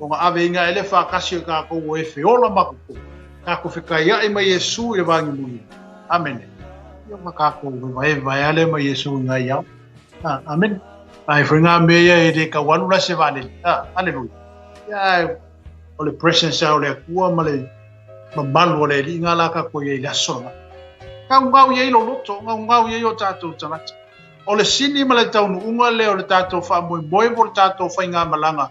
[SPEAKER 4] Ona aveinga e le faatasi o tatou o e feola ma kukū. Tatou fekaiaʻi ma Iesu i le vāgimuli. Amene. Ia ona tatou evaeva e ale ma Iesu i ngai ao. Ah, amene. Ai foi ngā mea ia e le tau alu la se vaalele. Ah, aleluia. Ia, o le presence o le Atua ma le mamalu o le Alii ngā la kākou i ai i le aso lena. Gaugau i ai loloto, gaugau i ai o tātou tagata. O le sini ma le taunuuga lea o le tātou faamoemoe mo le tātou faigamalaga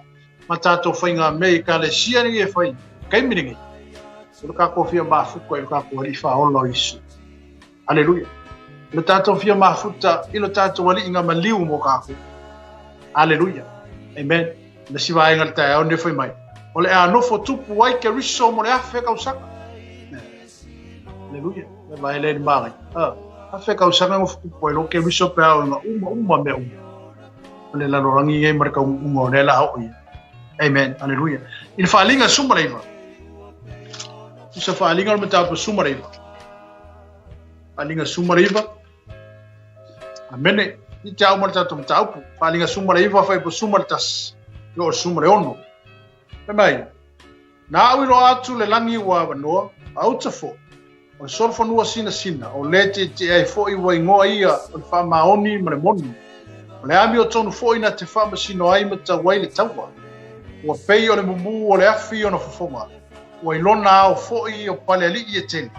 [SPEAKER 4] ma tātou faigamea i Ekalesia nei e fai, taimi lenei, o le kākou fia mafuta i lo tātou Alii faaola o Iesu. Aleluia. O le tātou fia mafuta i lo tātou Alii nga maliu mo kākou. Aleluia. Amen. Le si vaega le taeao nei fai mai. O le a nofo tupu ai Keriso mo le afe kausaga. Aleluia. Le vae le magai. Ah, afe kausaga nofo tupu ai lo Keriso pe ao nga uma uma mea uma. O le lalolagi nei ma le kauuga o lea la o ia. Amen. Aleluia. I le faaaliga 19. Usa faaaliga o le mataupu 19. Faaaliga 19. Amene. I te au ma le tatou mataupu. Faaaliga 19 fuaiupu 11. I oo i le 16. Fai mai, na au iloa atu le lagi ua avanoa, a uta foi, o le solofanua sinasina, o le tietie ai foi ua igoa ia o le faamaoni ma le moni. O le amiotonu foi na te faamasino ai ma tau ai le taua. Ua pei o le mumu o le afi ona fofoga, ua i lona ao foi o palealii e tele.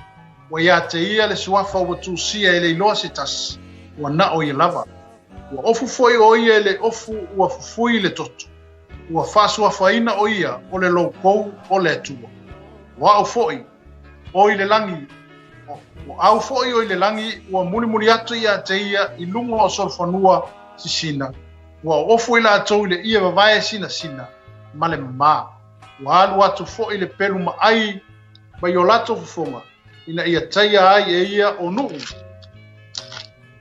[SPEAKER 4] Ua ia te ia le suafa ua tusia e le iloa se tasi, ua na o ia lava. Ua ofu foi o ia i le ofu ua fufui le toto. Ua faasuafaina ʻo ia o le loukou o le Atua. O aʻu foʻi, o i le lagi, o au foʻi o i le lagi, ua mulimuli atu iā te ia i luga o solofanua sisina, ua ofu i latou i le ʻie vavae sinasina ma le mamā. Ua alu atu foʻi le pelu maʻai mai o latou fofoga, ina ia taia ai e ia o nuʻu.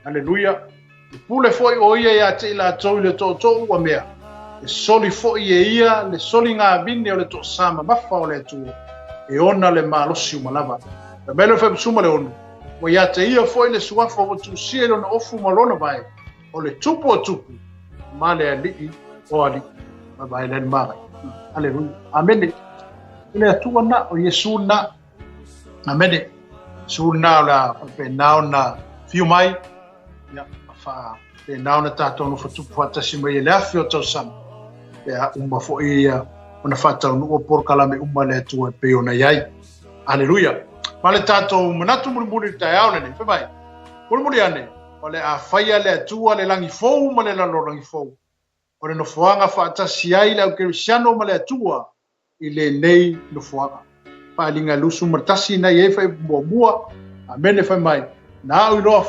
[SPEAKER 4] Aleluia! E pule foi ʻo ia iā te i latou i le toʻotoʻu ua mea, e soli foi e ia le soligāvine o le toʻasā mamafa o le Atua, e ona le malosi uma lava. Fai mai le Faipusuma le ono, Ua iā te ia foi le suafa ua tuusia i lona ofu ma lona vae, o le Tupu o tupu, ma le Alii o alii. Vaevae lea le magai. Aleluia. Amene. O le Atua na, o Iesu na. Amene. Iesu na o le a faapena ona fiu mai, Ia, faapena ona tatou nofo tupu faatasi mai e le afi o tausaga, pe a uma foi ia ona faataunuu polokalame uma a le Atua e pei ona i ai. Aleluia! Ma le tatou manatu mulimuli i le taeao lenei, fai mai, mulimuli ane, o le a faia le Atua le lagi fou ma le lalolagi fou, o le nofoaga faatasi ai le au kerisiano ma le Atua i lenei nofoaga. Faaaliga 21 na i ai fai muamua, Amene fai mai, na au iloa,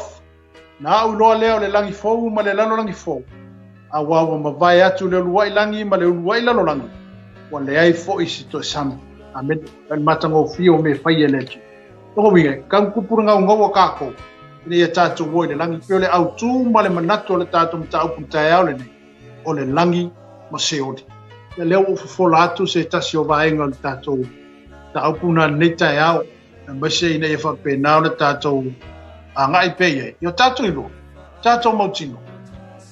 [SPEAKER 4] na au iloa lea o le lagi fou ma le lalolagi fou, auā ua mavae atu le uluai lagi ma le uluai lalolagi, ua leai foi se toe sami. Amene. Fai le matagofie o mea fai e le Atua. Lona uiga, e tau tupu le gaugau a kākou, ina ia tātou o i le lagi, pei o le autū ma le manatu o le tātou mataupu i le taeao lenei, o le lagi ma Seoli. Ia lea ua ou fofola atu se tasi o vaega o le tātou mataupu na lenei taeao, aemaise ina ia faapena ona tātou agai pea i ai. Ia tātou iloa, tātou mautinoa,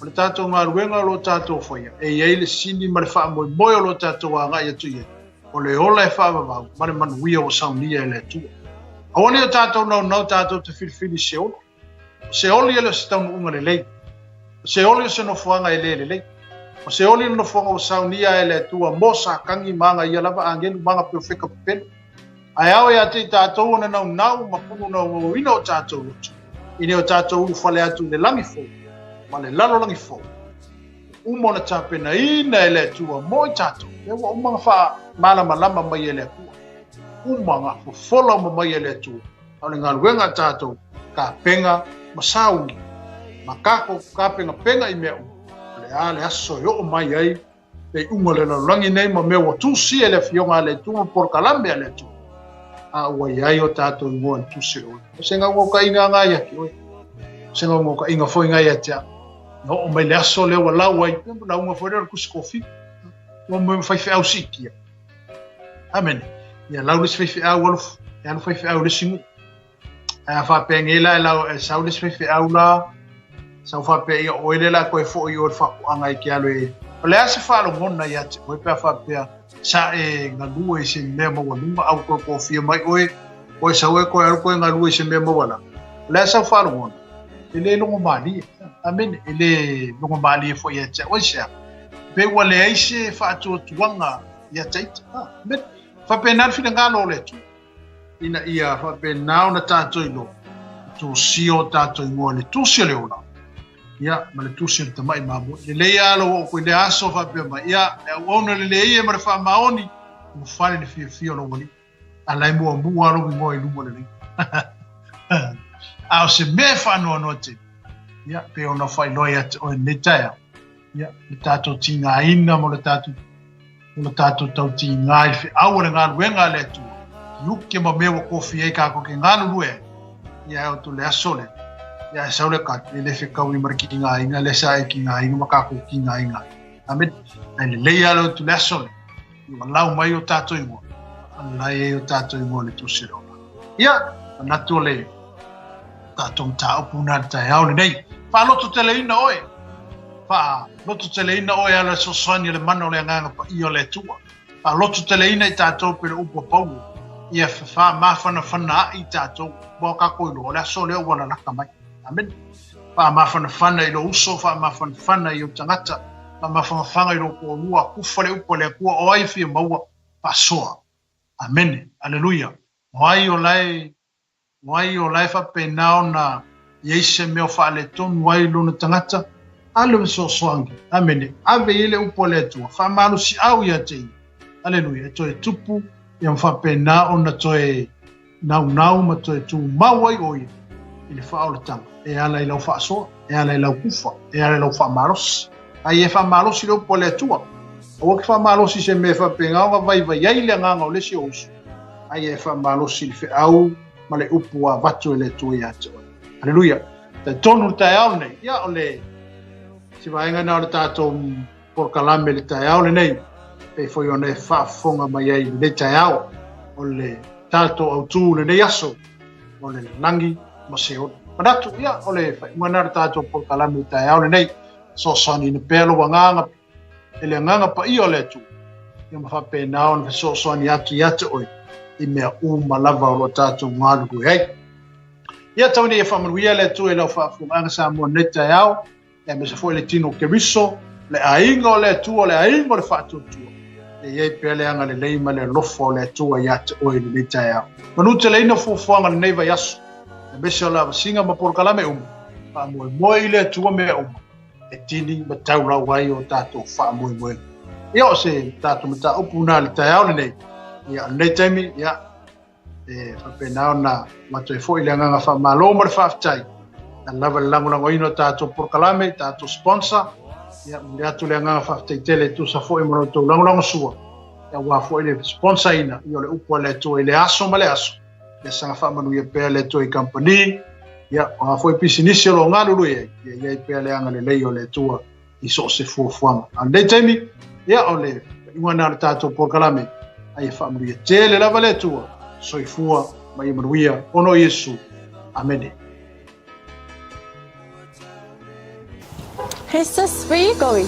[SPEAKER 4] o le tātou galuega o lo o tātou faia, e i ai le sini ma le faamoemoe o lo o tātou agai atu i ai, o le ola e faavavau ma le manuia ua saunia e le Atua. Aua ne i o tātou naunau tātou te filifili i Seoli. O Seoli e le o se taunuuga lelei. O Seoli o se nofoaga e le lelei. O Seoli le nofoaga ua saunia e le Atua mo Satani ma aga ia lava agelu ma aga perofeka pepelo. Ae ao ia te i tātou ona naunau ma pununaugauina o tātou loto, ina ia o tātou ulufale atu i le lagi fou ma le lalolagi fou. Uma ona tapenaina e le Atua mo i tātou. Lea ua uma ona faamalamalama mai e le Atua. Uma ona fofola uma mai e le Atua. A o le galuega a tātou, tapena ma sauni, ma kākou tapenapenga i mea uma, o le a le aso e oo mai ai le iuga o le lalolagi nei ma mea ua tusia e le Afioga a le Atua ma polokalame a le Atua, a ua i ai o tātou ingoa i le tusi o le ola. O se gaugaukaiga nga ia te oe, o se gaugaukaiga foi nga ia te au. Na oo mai le aso lea ua lau ai, lauga foi lea o le kusi kofi, ua mo faifeau siitia. Amene. Ia lau le isi faifeau alu, e alu faifeau i le isi nuu. Ae a faapea nei la e lau, e sau le isi faifeau la, sau faapea ia oe lea la toe foi i o i le faatoaga e te alu e... O le a se faalogona ia te oe pe a faapea sa e galue i se mea maualuga a ua toe tofia mai oe, oe sau e toe alu toe galue i se mea maualalo. O le a sau faalogona? E le logomalie. Amene. E le logomalie foi ia te oe se a. Pe ua leai se faatuatuaga ia te ita. Amene. Faapena le finagalo o le Atua, ina ia faapena ona tātou iloa, tusia o tātou ingoa i le tusi o le ola, ia, ma le tusi o le tama'i mamoe. Lelei lava lou oo atu i lea aso faapea mai, ia, le auauna lelei e ma le faamaoni, ua fale le fiafia o lou alii. A la e muamua lava lou igoa i luma o le alii. A o se mea e faanoanoa tele, ia, pei ona faailoa ia te oe i lenei taeao, ia, le tātou tigaina ma le tātou, ma le tātou tautigā i le feau o le galuega a le Atua, tiute ma mea ua kofia ai kākou ke galulue ai, ia e o tu le aso lea, ia e sau le katu, e le fekaui ma le tigaina, le sa e tigaina ma kākou tigaina ai. Amen. Ai lelei lava le o tu le aso lea, ua lau mai o tātou ingoa, whanalai ai o tātou ingoa le tusi o le ola. Ia, manatu o le tātou mataupu nā le taeao lenei. Whaalototeleina oe, whaalototeleina oe ala fesoasoani o le mana o le Agaga Paia o le Atua. Whaalototeleina i tātou pei le upu a Paulo, ia whaamafanafana ai i tātou, mo kākou iloa, o le aso lea ua lalaka mai. Amen. Whaamafanafana i lou uso, whaamafanafana i ou tagata, whaamafanafana i lou toalua, kufa le upu a le Atua, o ai e fia maua, faasoa. Amene. Aleluia. O ai o lae, o ai o lae faapena ona i ai se mea o faaletonu ai lona tagata, Alu e fesoasoani. Amene. Ave i ai le upu a le Atua, faamalosiau ia te ia. Aleluia. E toe tupu, ia ma faapena ona toe naunau ma toe tumau ai o ia i le faaolataga e ala i lau faasoa, e ala i lau kufa, e ala i lau faamalosi. A ia e faamalosi le upu a le Atua. Aua ke faamalosi i se mea e faapena ona vaivai ai le agaga o le isi ou uso, a ia e faamalosi i le feau ma le upu ua avatu e le Atua ia te oe. Aleluia. Talitonu le taeao lenei, ia o le se vaega na o le tatou polokalame le taeao lenei, pei foi ona e faafofoga mai ai i lenei taeao, o le tatou autū lenei aso, o le lagi ma Seoli. Manatu, ia, o le faaiuga lena o le tatou polokalame le taeao lenei, fesoasoaniina pea lou agaga e le Agaga Paia o le Atua, ia ma faapena ona fesoasoani atu ia te oe i mea uma lava o lo o tatou galulue ai. Ia tau ina ia faamanuia le Atua i lau faafofogaaga Samoa nei taeao, aemaise foi le tino o Keriso, le aiga o le Atua, le aiga o le faatuatua. E i ai pea le agalelei ma le alofa o le Atua ia te oe i lenei taeao. Manuteleina fuafuaga lenei vaiaso, aemaise o lavasiga ma polokalame uma, faamoemoe i le Atua mea uma, e tini ma taulau ai o tatou faamoemoega. Ia o se tatou mataupu na le taeao lenei, ia o lenei taimi, ia e faapena ona avatu ai foi le agaga faamalo ma le faafetai e lava le lagolagoina o tatou polokalame, tatou sponsor. Ia, momoli atu le agaga faafetai tele e tusa foi ma lo outou lagolagosua, ia, aua foi le sponsor ina ia o le upu a le Atua i le aso ma le aso. Ia saga faamanuia pea le Atua i kamupani, ia, o a foi pisinisi o lo o galulue ai, ia i ai pea le agalelei o le Atua i so o se fuafuaga. A o lenei taimi, ia o le faaiuga lena o le tatou polokalame, a ia faamanuia tele lava le Atua, soifua ma ia manuia, ona o Iesu. Amene.
[SPEAKER 2] Hey sis, where are you going?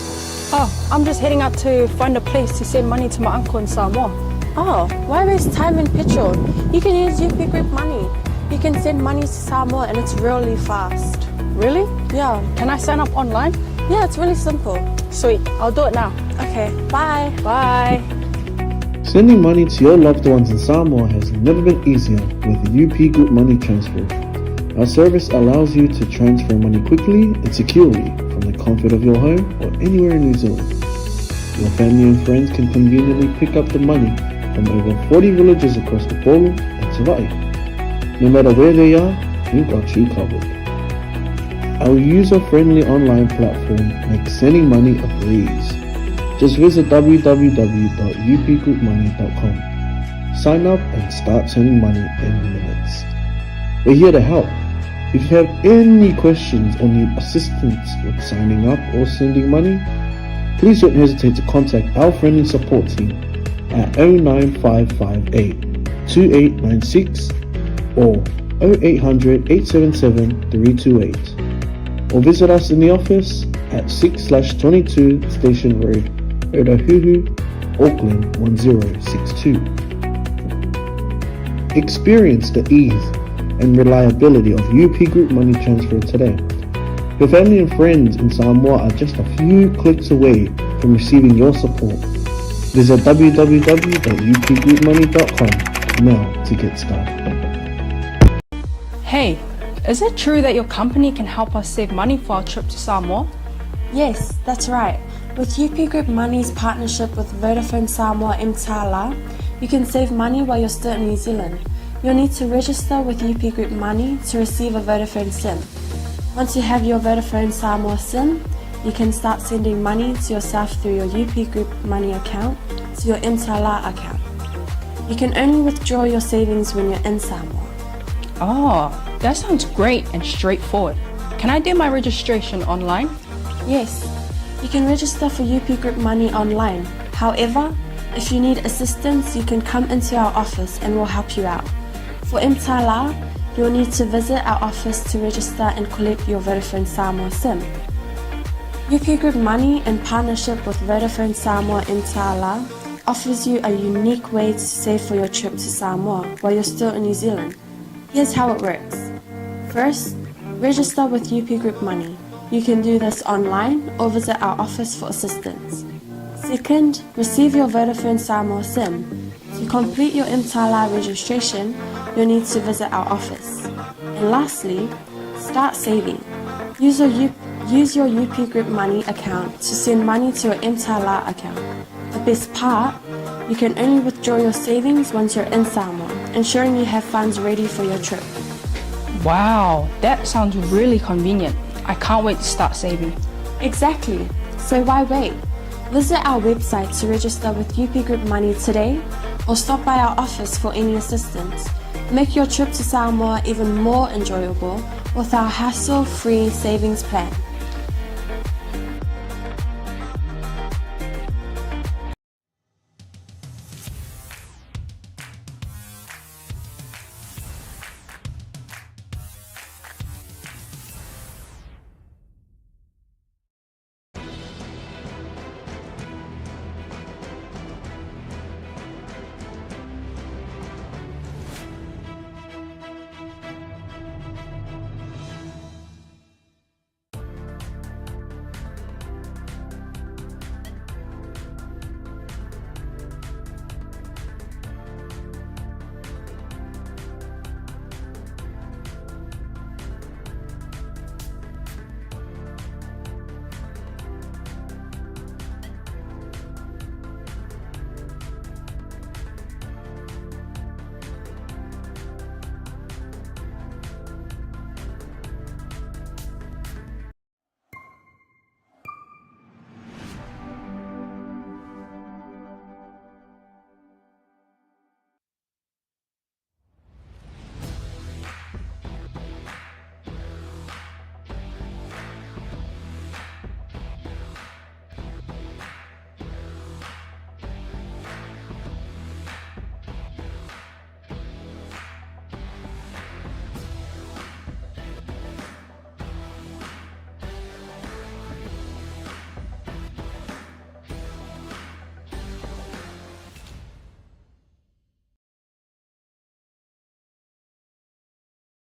[SPEAKER 2] Oh, I'm just heading out to find a place to send money to my uncle in Samoa.
[SPEAKER 1] Oh, why waste time and petrol? You can use UP Group Money. You can send money to Samoa and it's really fast.
[SPEAKER 2] Really?
[SPEAKER 1] Yeah.
[SPEAKER 2] Can I sign up online?
[SPEAKER 1] Yeah, it's really simple.
[SPEAKER 2] Sweet, I'll do it now.
[SPEAKER 1] Okay, bye.
[SPEAKER 2] Bye.
[SPEAKER 3] Sending money to your loved ones in Samoa has never been easier with UP Group Money Transfer. Our service allows you to transfer money quickly and securely from the comfort of your home or anywhere in New Zealand. Your family and friends can conveniently pick up the money from over 40 villages across the Upolu and Savai'i. No matter where they are, we've got you covered. Our user-friendly online platform makes sending money a breeze. Just visit www.upgroupmoney.com. Sign up and start sending money in minutes. We're here to help. If you have any questions or need assistance with signing up or sending money, please don't hesitate to contact our friendly support team at 09558 2896 or 0800 877 328 or visit us in the office at 6/22 Station Road, Otahuhu, Auckland 1062. Experience the ease and reliability of UP Group Money Transfer today. Your family and friends in Samoa are just a few clicks away from receiving your support. Visit www.upgroupmoney.com now to get started.
[SPEAKER 2] Hey, is it true that your company can help us save money for our trip to Samoa?
[SPEAKER 1] Yes, that's right. With UP Group Money's partnership with Vodafone Samoa Mtala, you can save money while you're still in New Zealand. You'll need to register with UP Group Money to receive a Vodafone SIM. Once you have your Vodafone Samoa SIM, you can start sending money to yourself through your UP Group Money account to your Mtala account. You can only withdraw your savings when you're in Samoa.
[SPEAKER 2] Oh, that sounds great and straightforward. Can I do my registration online?
[SPEAKER 1] Yes, you can register for UP Group Money online. However, if you need assistance, you can come into our office and we'll help you out. For Mtala, you'll need to visit our office to register and collect your Vodafone Samoa SIM. UP Group Money, in partnership with Vodafone Samoa Mtala, offers you a unique way to save for your trip to Samoa while you're still in New Zealand. Here's how it works. First, register with UP Group Money. You can do this online or visit our office for assistance. Second, receive your Vodafone Samoa SIM. To complete your Mtala registration, you'll need to visit our office. And lastly, start saving. Use your Use your UP Group Money account to send money to your Mtala account. The best part, you can only withdraw your savings once you're in Samoa, ensuring you have funds ready for your trip.
[SPEAKER 2] Wow, that sounds really convenient. I can't wait to start saving.
[SPEAKER 1] Exactly. So why wait? Visit our website to register with UP Group Money today or stop by our office for any assistance. Make your trip to Samoa even more enjoyable with our hassle-free savings plan.